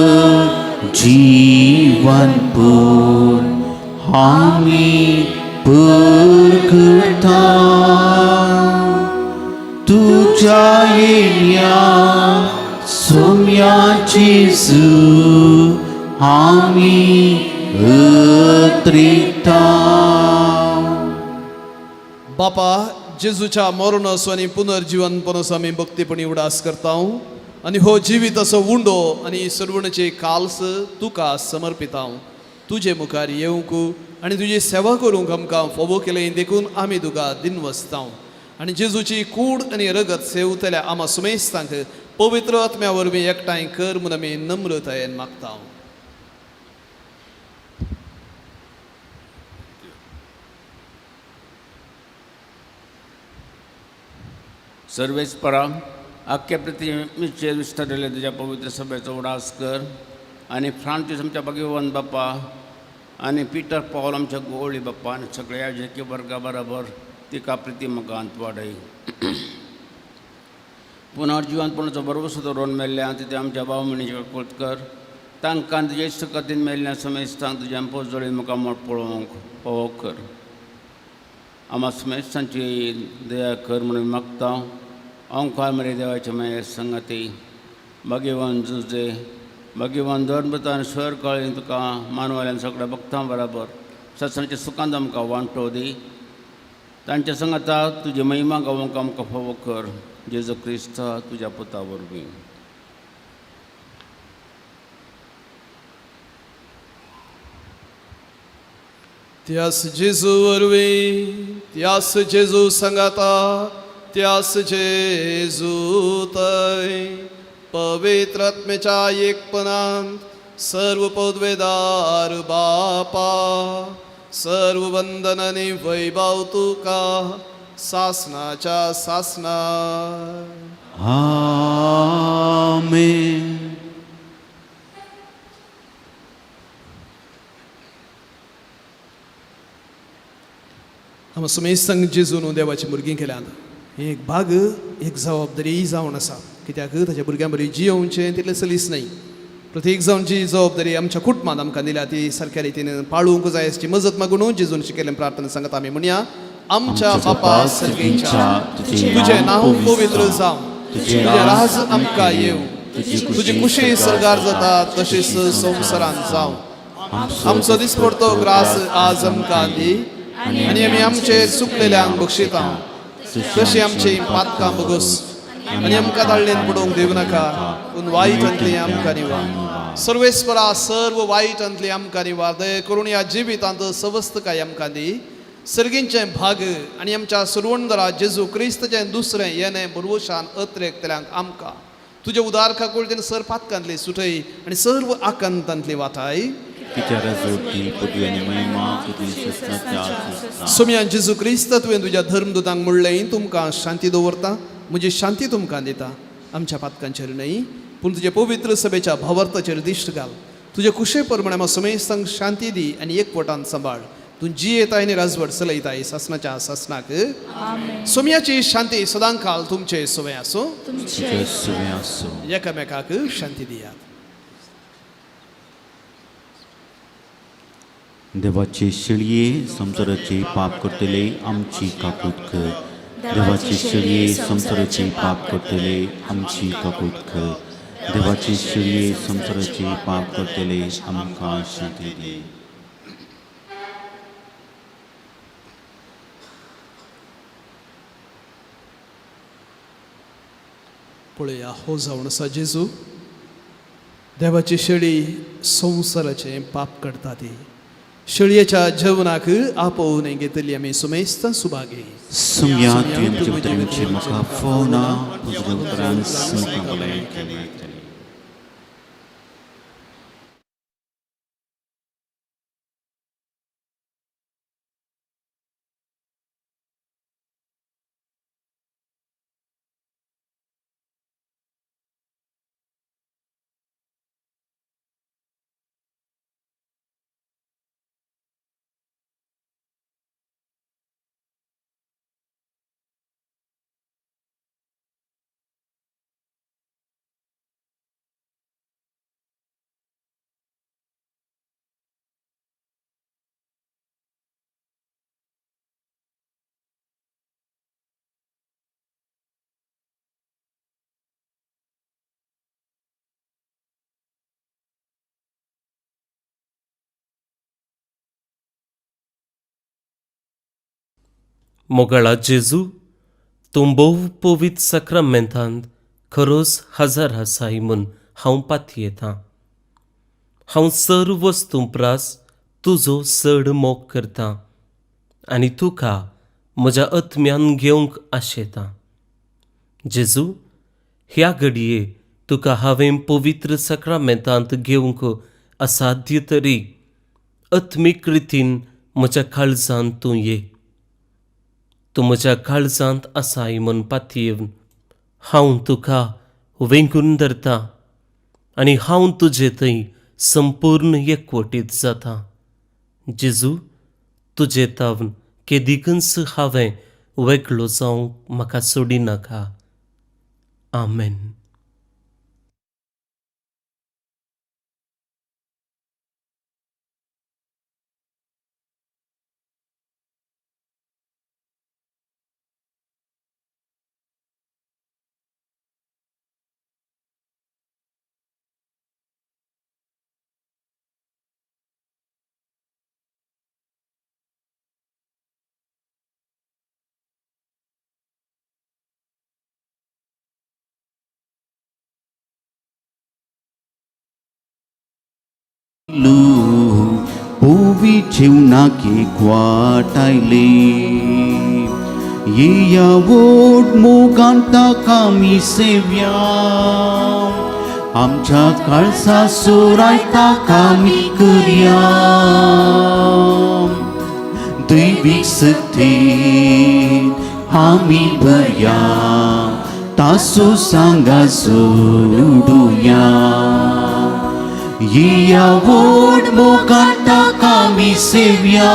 पूर्ण आमी परगता. तुझ्या येण्या सोम्याची सू आमी अत्रिता. बापा, जेजूच्या मरणाचो आनी पुनर्जीवनपणाचो आमी भक्तीपणी उडास करता आनी हो जिवीत असो उंडो आनी सर्वणचे काल्स तुका समर्पिता. तुजे मुखार येवंक आनी तुजी सेवा करूंक आमकां फोबो केलें देखून आमी तुका दिनवसता. आनी जेजूची कूड आनी रगत सेवतल्या आमा सुमेस्तांक पवित्र आत्म्या वरवीं एकठांय कर म्हूण आमी नम्रतायेन मागता. सर्वेस्परा, आख्या प्रतिमेचेर विस्तारलेल्या तुज्या पवित्र सभेचो उडास कर आनी फ्रांसीस आमच्या भगवान बाप्पा आनी पिटर पावल आमच्या गोवळी बाप्पा आनी सगळ्या जेकी वर्गा बराबर तिका प्रतिमकांत वाडय. पुनर्जिवनपणाचो भरवसो दवरून मेल्ल्या तिथे आमच्या भाव म्हणीचे कोत कर, तांकां तुज्या इश्ट मेल्ल्या समेस्तांक तुज्या पोजोळी मुखार पळोवंक पावो कर. आमा समेस्तांची दया कर म्हणून मागता. ओंकार मरे देवाचे माये संगती भगवान जुजे भगवान धर्मता आनी स्वर कळ्ळें तुका मानवाल्यान सगळ्या भक्तां बराबर सत्संगाच्या सुखांत आमकां वांटो दी. तांच्या संगता तुजी महिमा गावंक आमकां फावो कर. जेजू क्रिस्त तुज्या पुता वरवीं. त्यास जेजू वरवीं, त्यास जेजू सांगाता, त्यास जेजू तय पवित्र आत्म्याच्या एकपणांत सर्व पदवेदार बापा, सर्व वंदन आनी वैभव तुका सासनाच्या सासना. आमेन. आमी समेस्तांक जेजून देवाची भुरगीं केल्यांत. ही एक भाग, एक जबाबदारी जावन आसा, कित्याक ताच्या भुरग्यां बरी जियोवचें तितलें सलीस न्हय. प्रत्येक जावन जी जबाबदारी आमच्या कुटुंबांत आमकां दिल्या ती सारक्या रितीन पाळूंक जाय. अशी मजत मागून जेजून शिकयल्लें प्रार्थना सांगता आमी म्हणया. आमच्या बापा सर्गींच्या, तुजें नांव पवित्र जावं, तुजें राज आमकां येवं, तुजी कुशी सर्गार जाता तशीच संवसारांत जावं. आमचो दिसपडतो ग्रास आज आमकां दी आनी आमी आमचे चुकलेल्यांक बक्षिता तशी आमची पातकां बगोस आनी आमकां ताळ्ळेन पडोवंक दिवं नाका, पूण वायटांतली आमकां निवार. सर्वेस्परा, सर्व वायटांतली आमकां निवार. दया करून ह्या जिवितांत सवस्तकाय आमकां दी. सर्गींचें भाग आनी आमच्या सुरवंदरा जेजू क्रिस्तचें दुसरें येणें बरवशान अत्रेकतल्यांक आमकां तुजे उदार काकुळतेन सर पातकांतली सुटय आनी सर्व आकांतांतली वाटाय. कित्याक जोडटी पदवी आनी महिमा तुजी सस्नाच्या सस्ना. सोमया जेजू क्रिस्त, तुवें तुज्या धर्मदूतांक म्हणलें, तुमकां शांती दवरता, म्हजी शांती तुमकां दिता. आमच्या पातकांचेर न्हय, पूण तुज्या पवित्र सभेच्या भावार्थाचेर दिश्ट घाल. तुजे कुशे प्रमाणे म्हाका समेस्तांक शांती दी आनी एकवटान सांबाळ. तूं जियेताय आनी राजवट चलयताय सासनाच्या सासनाक. सोमयाची शांती सदांकाल तुमचे सुवें आसूं. तुझे सुवें आसूं. एकामेकाक शांती दियात. देवाचे शेळये, संवसाराचे पाप करतले, आमची काकूत कर. देवाचे शेळये, संवसाराचे पाप करतले, आमची काकूत कर. देवाचे शेळये, संवसाराचे पाप करतले, आमकां शांती दी. पळया, हो जावन आसा जेजू, देवाची शेळी, संवसाराचें पाप करता ती. शेळयेच्या जेवणाक आपोवन घेतली आमी सुमेस्त सुभागी. सुम्या, तुवें म्हज्या उतरांचेर म्हाका फोवना, तुज्या उतरान म्हाका भलायकी मेळटली. मोगाळा जेजू, तूं भोव पवित्र साक्रामेंतांत खरोच हजर आसाय म्हूण हांव पातयेतां. हांव सर्व वस्तूं प्रास तुजो चड मोग करतां आनी तुका म्हज्या आत्म्यान घेवंक आशेतां. जेजू, ह्या घडये तुका हांवें पवित्र साक्रामेंतांत घेवंक असाध्य तरी आत्मीक रितीन म्हज्या काळजांत तूं ये. तूं म्हज्या काळजांत आसाय म्हूण पातयेवन हांव तुका वेंगून धरता आनी हांव तुजे थंय संपूर्ण एकवटीत जाता. जेजू, तुजे तावन केदिकूच हांवें वेगळो जावंक म्हाका सोडिनाका. आमेन. लू. धवी जेवणाक एक वाट आयली. येया वोट मोगान ताका आमी सेव्या, आमच्या काळजा सुराय ताका आमी करया. दैवीक सक्तीन आमी बरया, तासो सांगा जोडुया. येया वोट मोगान ताका आमी सेव्या,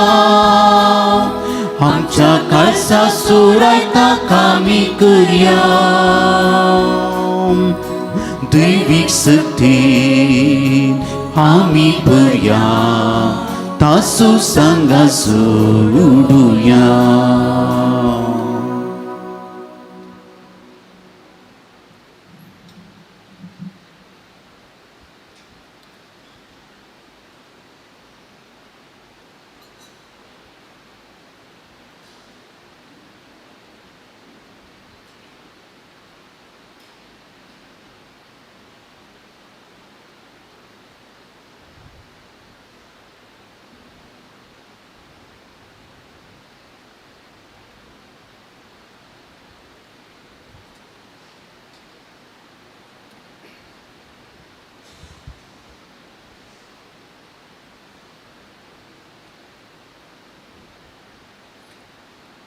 आमच्या काळजा सुराय ताका आमी करया. दैवीक सक्तीन आमी बरया, तासो सांगा जोडुया.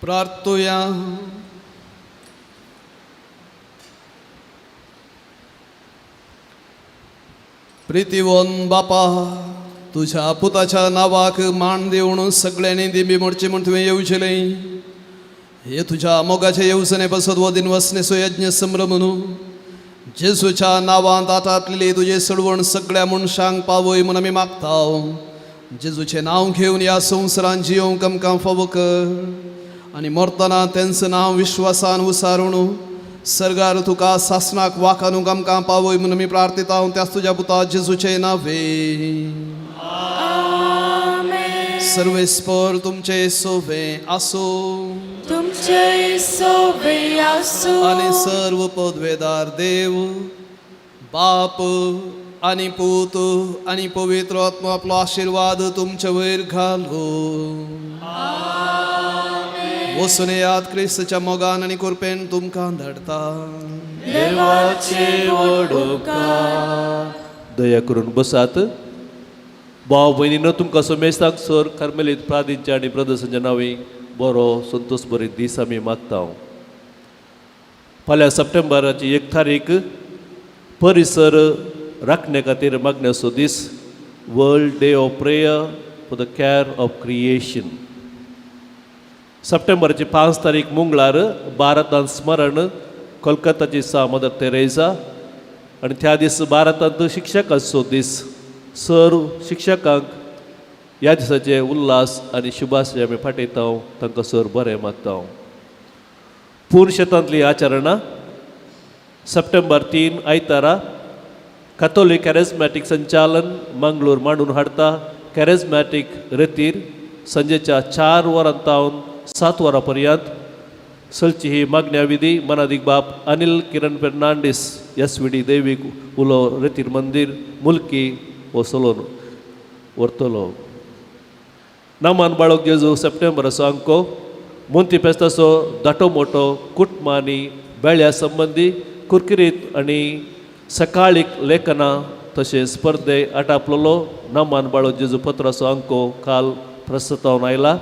प्रार्थुया. प्रितीवन बापा, तुझ्या पुताच्या नांवाक मान दिवन सगळ्यांनी दिंबी मोडची म्हूण तुवें येवचेलें. हे तुझ्या मोगाचे येवजणे पासत हो दिनवसनेचो यज्ञ संभ्रमून जेजूच्या नांवांत आतातलेली तुजे सडवण सगळ्या मनशांक पावय म्हूण आमी मागता. जेजूचें नांव घेवन ह्या संवसारान जियोवंक आमकां फावो कर आनी मरतना तेंच नांव विश्वासान उसारून सर्गार तुका सासणाक वाखानूंक आमकां पावय म्हूण आमी प्रार्थिता त्याच तुज्या पुता जेजूचें नांवे. सर्वेस्पर तुमचे सोवे आसूं. तुमचे सोवे आसूं. आनी सर्व पदवेदार देव बाप आनी पूत आनी पवित्र आत्मो आपलो आशिर्वाद तुमचे वयर घालू. वचून येयात, क्रिस्तच्या मोगान आनी कृपेन तुमकां धाडटा. देवाचे व्हड उपकार. दया करून बसात. भाव भयणीनो, तुमकां समेस्तांक सर कार्मेलीत प्रादींच्या आनी ब्रदर्सांच्या नांवी बरो संतोश बरी दीस आमी मागता. फाल्यां सप्टेंबराची 1 तारीख परिसर राखणे खातीर मागण्याचो दीस, World Day of Prayer for the Care of Creation. सप्टेंबराची 5 तारीख मंगळार भारतांत स्मरण कोलकाताची सा मदर तेरेजा आनी त्या दीस भारतांत शिक्षकांचो दीस. सर शिक्षकांक ह्या दिसाचे उल्हास आनी शुभाशय आमी पाठयता, तांकां सर बरें मागता. पूर्ण शेतांतली आचरणां सप्टेंबर 3 आयतारा कॅथोलीक कॅरेजमॅटीक संचालन मंगळूर मांडून हाडटा. कॅरेजमॅटीक रेतीर संजेच्या 4 वरां तावन 7 वरां पर्यंत चलची ही मागण्या विधी मनादीक बाप अनिल किरण फेर्नांडीस एस.वी.डी. देवीक उलो रेतीर मंदीर मुल्की हो सलोन व्हरतलो. नामान बाळक जेजू सप्टेंबराचो अंको मोंती फेस्ताचो दाटो मोटो कुटुंब आनी बेळ्या संबंदी कुरकुरीत आनी सकाळीक लेखनां तशेंच स्पर्धे आटापलेलो नामान बाळक जेजू पत्राचो अंको काल प्रस्तावन आयला.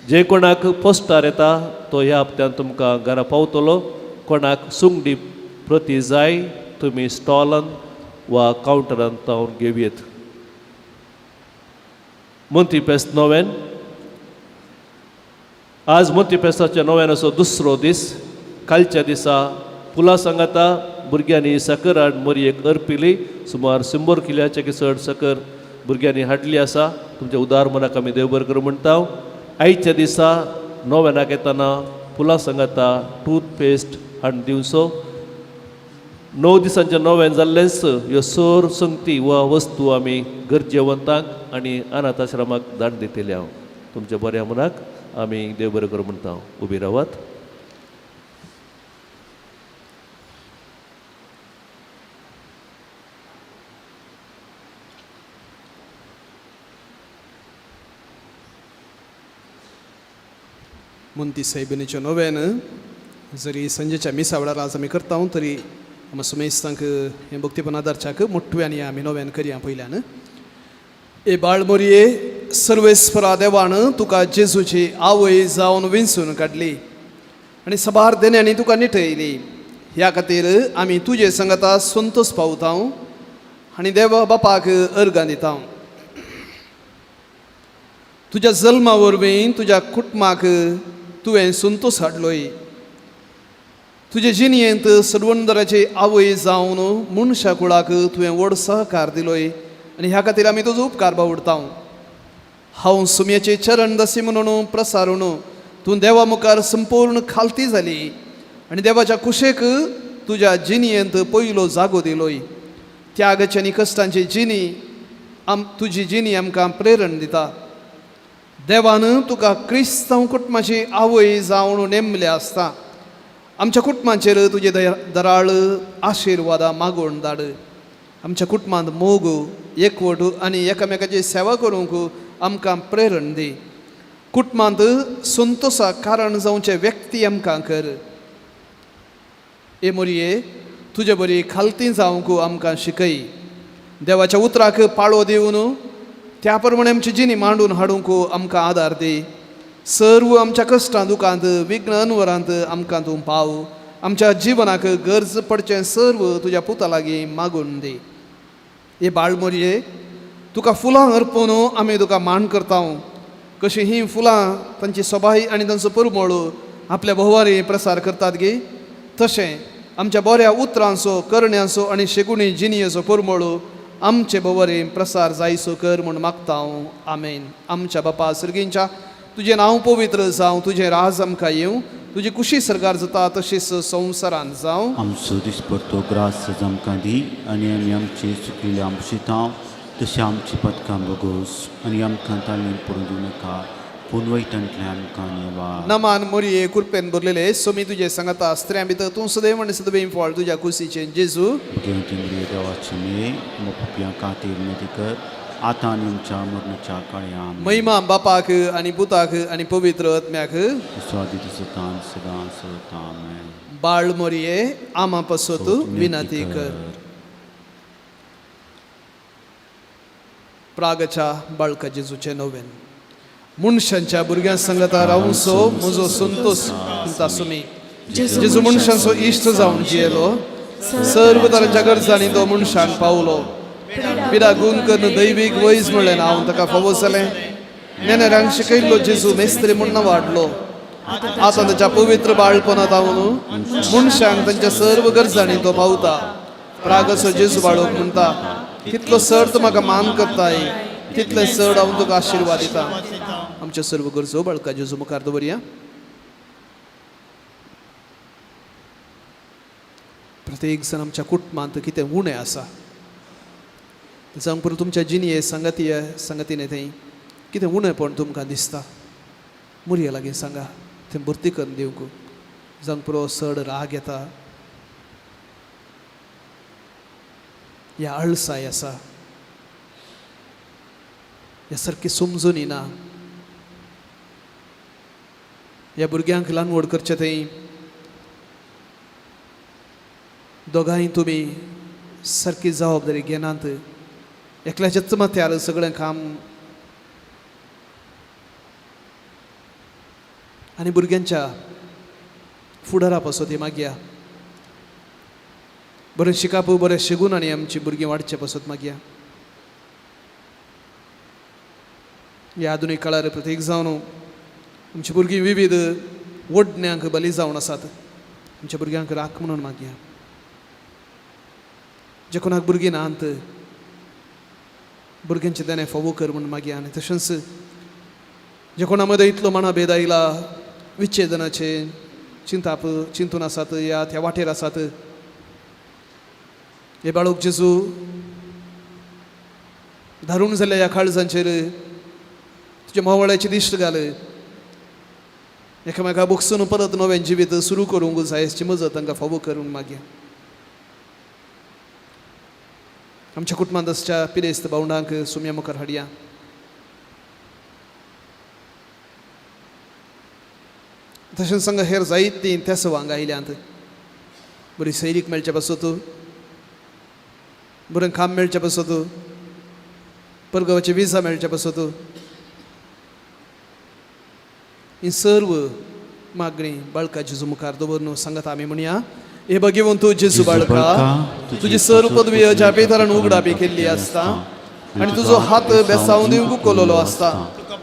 जे कोणाक पोस्टार येता तो ह्या हप्त्यान तुमकां घरा पावतलो. कोणाक सुंगडी प्रती जाय तुमी स्टॉलान वा कावंटरान तावन घेवयेत. मोंती फेस्त नोवेन. आज मोंती फेस्ताच्या नोवेनाचो दुसरो दीस. कालच्या दिसा फुलां सांगाता भुरग्यांनी साकर हाड मोरयेक अर्पिली. सुमार 100 किल्याचे की चड साकर भुरग्यांनी हाडली आसा. तुमच्या उदार मनाक आमी देव बरें करूं म्हणटा. आयच्या दिसा नोवेनाक येतना फुलां सांगाता टूथपेस्ट हाडून दिवचो. 9 दिसांचें नोवेन जाल्लेंच ह्यो सोर संगती वा वस्तू आमी गरजेवंतांक आनी अनाथ आश्रमाक दान दितले. हांव तुमच्या बऱ्या मनाक आमी देव बरें करूं म्हणटा. उबी रावात. मोंती सायबिणीच्यो नोवेन जरी संजेच्या मिसा वेळार आज आमी करता तरी आमी सुमेस्तांक हें भक्तीपण आदारच्याक मोटव्यान आमी नोवेन करया पयल्यान. ए बाळमोरये, सर्वेस्परा देवान तुका जेजूची आवय जावन विंचून काडली आनी सबार देण्यांनी तुका निटयली. ह्या खातीर आमी तुजे संगता संतोश पावता आनी देवा बापाक अर्गां दिता. तुज्या जल्मा वरवीं तुज्या कुटुंबाक तुवें संतोश हाडलोय. तुजे जिणयेंत सर्वंदराची आवय जावन मनशा कुळाक तुवें व्हड सहकार दिलोय आनी ह्या खातीर आमी तुजो उपकार बावडता. हांव सुमयेचे चरण दसी म्हणून प्रसारून तूं देवा मुखार संपूर्ण खालती जाली आनी देवाच्या कुशेक तुज्या जिणयेंत पयलो जागो दिलोय. त्यागाची आनी कश्टांची जिणी आम तुजी जिणी आमकां प्रेरण दिता. देवान तुका क्रिस्तांव कुटुंबाची आवय जावन नेमले आसता. आमच्या कुटुंबाचेर तुजे दराळ आशिर्वादां मागोवन धाड. आमच्या कुटुंबांत मोग, एकवट आनी एकामेकाची सेवा करूंक आमकां प्रेरण दी. कुटुंबांत संतोसाक कारण जावचे व्यक्ती आमकां कर. ए मोरये, तुजे बरी खालती जावंक आमकां शिकय. देवाच्या उतराक पाळो दिवन त्या प्रमाणे आमची जिणी मांडून हाडूंक आमकां आदार दी. सर्व आमच्या कश्टां दुखांत विघ्न अनवरांत आमकां तूं पाव. आमच्या जिवनाक गरज पडचें सर्व तुज्या पुता लागीं मागून दी. हे बाळमोरये, तुका फुलां अर्पून आमी तुका मान करता. कशीं हीं फुलां तांची सोबाय आनी तांचो परमळ आपल्या भोवारी प्रसार करतात गी, तशें आमच्या बऱ्या उतरांचो, करण्यांचो आनी शेगुणी जिणयेचो परमळ आमचे भोवारी प्रसार जायसो कर म्हूण मागता हांव. आमेन. आमच्या बापा सर्गींच्या, तुजें नांव पवित्र जावं, तुजें राज आमकां येवं, तुजी कुशी सरकार जाता तशीच संवसारांत जावं. आमचो दिसपडतो ग्रास आमकां दी आनी आमी आमचे चुकिल्ले आमशितां तशें आमची पदकां बगोस आनी आमकां तालीम पडूं दिवं नाका, पूण वयटांतल्यान आमकां नेवा. नमान मोरये, कुरपेन भरलेले, सोमी तुजे सांगता. स्त्रियां भितर तूं सदैव आनी सदैव फळ तुज्या कुशीचें जेजू. भगवंती देवाची मे पपयां खातीर विनंती कर, आतां आनी आमच्या मरणाच्या काळ्या. महिमा बापाक आनी पुताक आनी पवित्र आत्म्याक. स्वादी सतान सदां सदां. आमेन. बाळ मोरये, आमा पासत विनंती कर. प्रागच्या बाळका जेजूचे नोवेन. मनशांच्या भुरग्यां संगता रावंसो म्हजो संतोश म्हणटा सुमी. जेजू मनशांचो इश्ट जावन जियेलो. सर्व तरांच्या गरजांनी तो मनशांक पावलो. पिडा गुण करून दैवीक वैज म्हणलें नांव ताका फावो जालें. नेनेरांक शिकयल्लो जेजू मेस्त्री म्हूण वाडलो. आतां ताच्या पवित्र बाळपणांत हांव मनशांक तांच्या सर्व गरजांनी तो पावता. प्रागसो जेजू बाळोक म्हणटा, कितलो सर तूं म्हाका मान करताय, तितले चड हांव तुका आशिर्वाद दिता. आमच्यो सर्व गरजो बाळका जेजू मुखार दवरया. प्रत्येक जाण आमच्या कुटुंबांत कितें उणें आसा, जावंक पुरो तुमच्या जिणये सांगाती सांगातीने थंय कितें उणेपण तुमकां दिसता, मुरये लागीं सांगा, तें भरती करून दिवंक. जावंक पुरो चड राग येता या आळसाय आसा, ह्या सारकी समजून येना, ह्या भुरग्यांक ल्हान व्हड करचें थंय दोगांय तुमी सारकी जबाबदारी घेनात, एकल्याच्याच माथ्यार सगळें काम आनी भुरग्यांच्या फुडारा पासत ही मागया. बरें शिकाप, बरें शिकून आनी आमची भुरगीं वाडचे पासत मागया. ह्या आधुनीक काळार प्रत्येक जावन आमची भुरगीं विविध वडण्यांक बली जावन आसात. आमच्या भुरग्यांक राख म्हणून मागया. जे कोणाक भुरगीं नात, भुरग्यांचें देणें फावो कर म्हणून मागया. आनी तशेंच जे कोणा मदें इतलो मनाभेद आयला, विच्छेदनाचे चिंताप चिंतून आसात या त्या वाटेर आसात, हे बाळूक जेजू धारून जाल्ल्या ह्या काळजांचेर तुज्या मोवाळ्याची दिश्ट घाल. एकामेका बोगसून परत नवें जिवीत सुरू करूंक जाय हाची मजत तांकां फावो करूंक मागया. आमच्या कुटुंबांत आसच्या पिरेस्त भावंडांक सुम्या मुखार हाडया. तशेंच संग हेर जायत तीं तेसवांक आयल्यांत. बरी सैरीक मेळचे पासत, बरें काम मेळचे पासत, परगांवाची विजा मेळचे पासत, ही सर्व मागणी बाळका जेजू मुखार दवरून सांगता आमी म्हणया. हे बघेवन तूं जेजू बाळका, तुजी सर्व पदवी अजापेतरान उगडापी केल्ली आसता आनी तुजो हात बेसावून दिवंक उखललो आसता.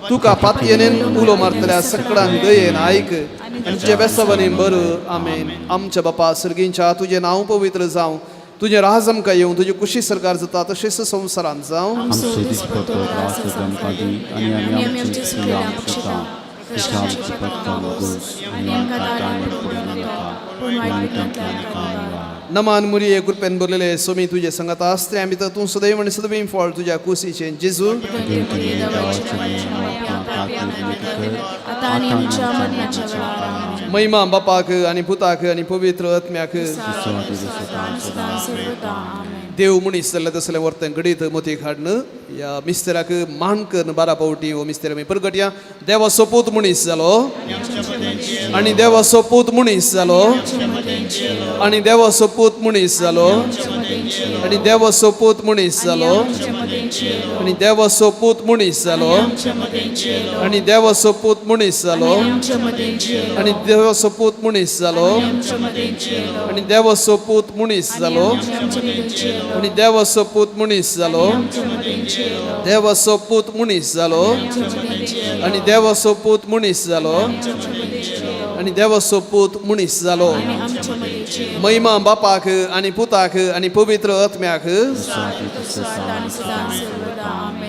तुका पातयेन उलो मारतल्या सकडांक दयेन आयक आनी तुज्या बेसावांनी बरो. आमेन. आमच्या बापा सर्गींच्या, तुजें नांव पवित्र जावं, तुजें राज आमकां येवं, तुजी कुशी सरकार जाता तशेंच संवसारांत जावं. आमचो दिसपट्टो ग्रास आमकां दी आनी आमी आमची चुकल्या आमकां तशें आमची पटकां गोस आनी आमकां ताण पडूं नाका, पूण वायटांतल्यान आमकां वाट. नमान मुरये, कृपेन भरलेले, सोमी तुजे संगता, स्त्रियां भितर तूं सदैव आनी सदैव फळ तुज्या कुशीचें जेजू. आतां आनी आमच्या मरणाच्या वेळार. आमेन. महिमा बापाक आनी पुताक आनी पवित्र आत्म्याक. सदां सर्वदा. आमेन. देव मनीस जाल्ले तसलें वर्तें घडीत मोती हाडन ह्या मिस्तेराक मान करून बारा पावटी हो मिस्तेर आमी परगटया. देवाचो पूत मनीस जालो आनी देवाचो पूत मनीस जालो आनी देवाचो पूत मनीस जालो आनी देवाचो पूत मनीस जालो आनी देवाचो पूत मनीस जालो आनी देवाचो पूत मनीस जालो आनी देवाचो पूत मनीस जालो आनी देवाचो पूत मनीस जालो आनी देवाचो पूत मनीस जालो, देवाचो पूत मनीस जालो आनी देवाचो पूत मनीस जालो आनी देवाचो पूत मनीस जालो. महिमा बापाक आनी पुताक आनी पवित्र आत्म्याक.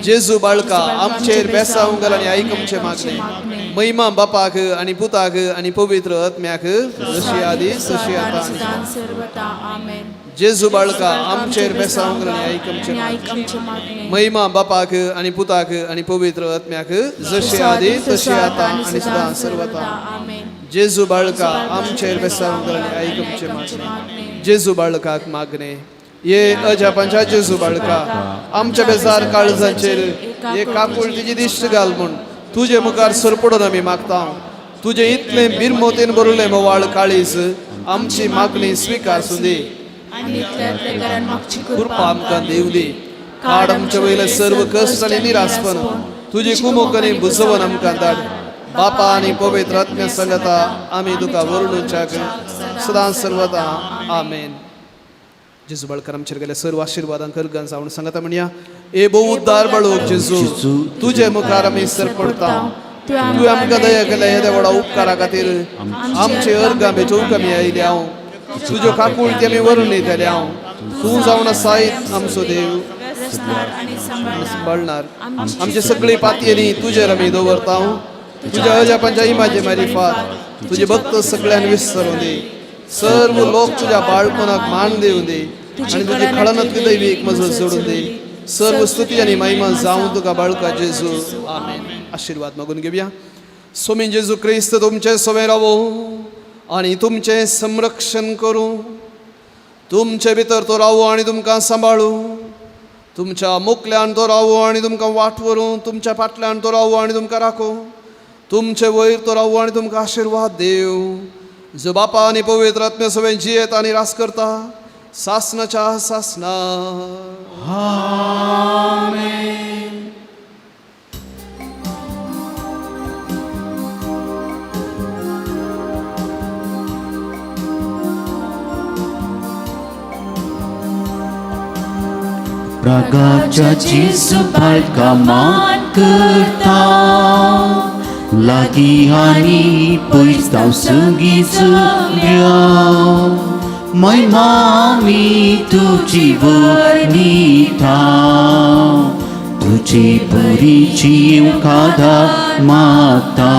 जेजू बाळका, आमचेर बेसावंक घाल आनी आयक आमचें मागणें. महिमा बापाक आनी पुताक आनी पवित्र आत्म्याक, जशी आदी तशी आतां आनी सदां सर्वदा. आमेन. जेजू बाळका, आमचेर बेसावंक घाल आनी आयक आमचें मागणें. महिमा बापाक आनी पुताक आनी पवित्र आत्म्याक, जशी आदी तशी आतां आनी सदां सर्वता. आमेन. जेजू बाळका, आमचेर बेसावंक घाल आनी आयक आमचें मागणें. जेजू बाळकाक मागणें. ये अजापांच्या जेजू बाळका, आमच्या बेजार काळजाचेर हे काकुळटीची दिश्ट घाल म्हूण तुजे मुखार सरपडून आमी मागता. तुजें इतलें बिरमोतीन भरलें मोवाळ काळीज आमची मागणी स्विकार सुंदी. आनी इतल्या मागची कृपा आमकां दिवं दी. काड आमचे वयले सर्व कश्ट आनी निरासपण, तुजी कुमोक आनी बुजोवन आमकां धाड. बापा आनी पवित्र आत्म्या संगता आमी तुका वरुणूच्याक सदां सर्वता. आमेन. जेजू बाळकार, आमचेर गेले सर्व आशिर्वादां करगां जावन सांगता म्हणया. ए भोव उद्दार बाळूक जेजू, तुजे मुखार आमी सरपडता. तुवें आमकां दया केल्या येद्या व्हडा उपकारा खातीर आमचे अर्गां बेचोवंक आमी आयल्या. हांव तुज्यो काकुळटी आमी व्हरून येतले. हांव तूं जावन आसायत आमचो देव रस्त्यार आनी सांबाळणार. आमचे सगळी पातयेनी तुजेर आमी दवरता. तुज्या अजापांच्या इमाजे मारिफात तुजे भक्त सगळ्यान विसरून दी. सर्व लोक तुज्या बाळपणाक मान दिवं दी आनी तुजी खळनातली दैवीक मजत जोडून दी. सर्व स्तुती आनी महिमा जावं तुका बाळका जेजू. आमेन. आशिर्वाद मागून घेवया. सोमी जेजू क्रिस्त तुमचे सोवे रावो आनी तुमचें संरक्षण करूं. तुमचे भितर तो रावो आनी तुमकां सांबाळू. तुमच्या मुखल्यान तो रावो आनी तुमकां वाट व्हरूं. तुमच्या फाटल्यान तो रावो आनी तुमकां राखूं. तुमचे वयर तो रावो आनी तुमकां आशिर्वाद देव, जो बापा आनी पवित्र आत्म्या सवें जियेत आनी रास करता सासनाच्या सासना. प्रागाच्या जेजू बाळका मान करता, लागीं आनी पयस तांव संगी जगल्या. महिमा आमी तुजी वर्णिता, तुजी बरीची येवकादा मागता.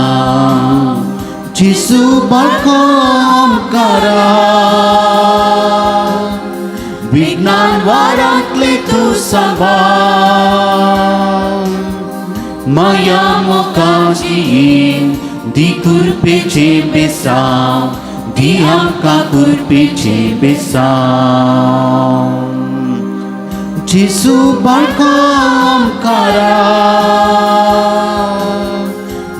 जेजू बाळका आमकां राख, विज्ञान वारांतले तूं सांबाळ. माया मोगाची दी कृपेचें बेसांव, दी आमकां कृपेचें बेसांव. जेजू बाळका आमकां राख,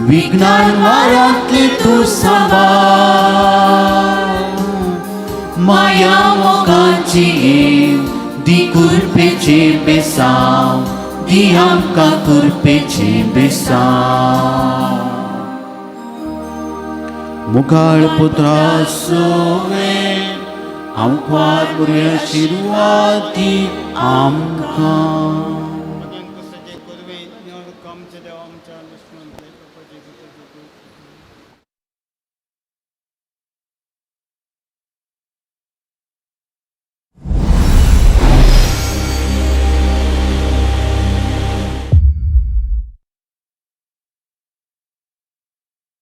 विज्ञान वारांतले तूं सांबाळ. माया मोगाची येव दी कुरपेचें बेसांव दी आमकां कुरपेचें बेसांव. मुखाळ पुत्रा सोवे आमकां बरे आशिर्वाद दी आमकां.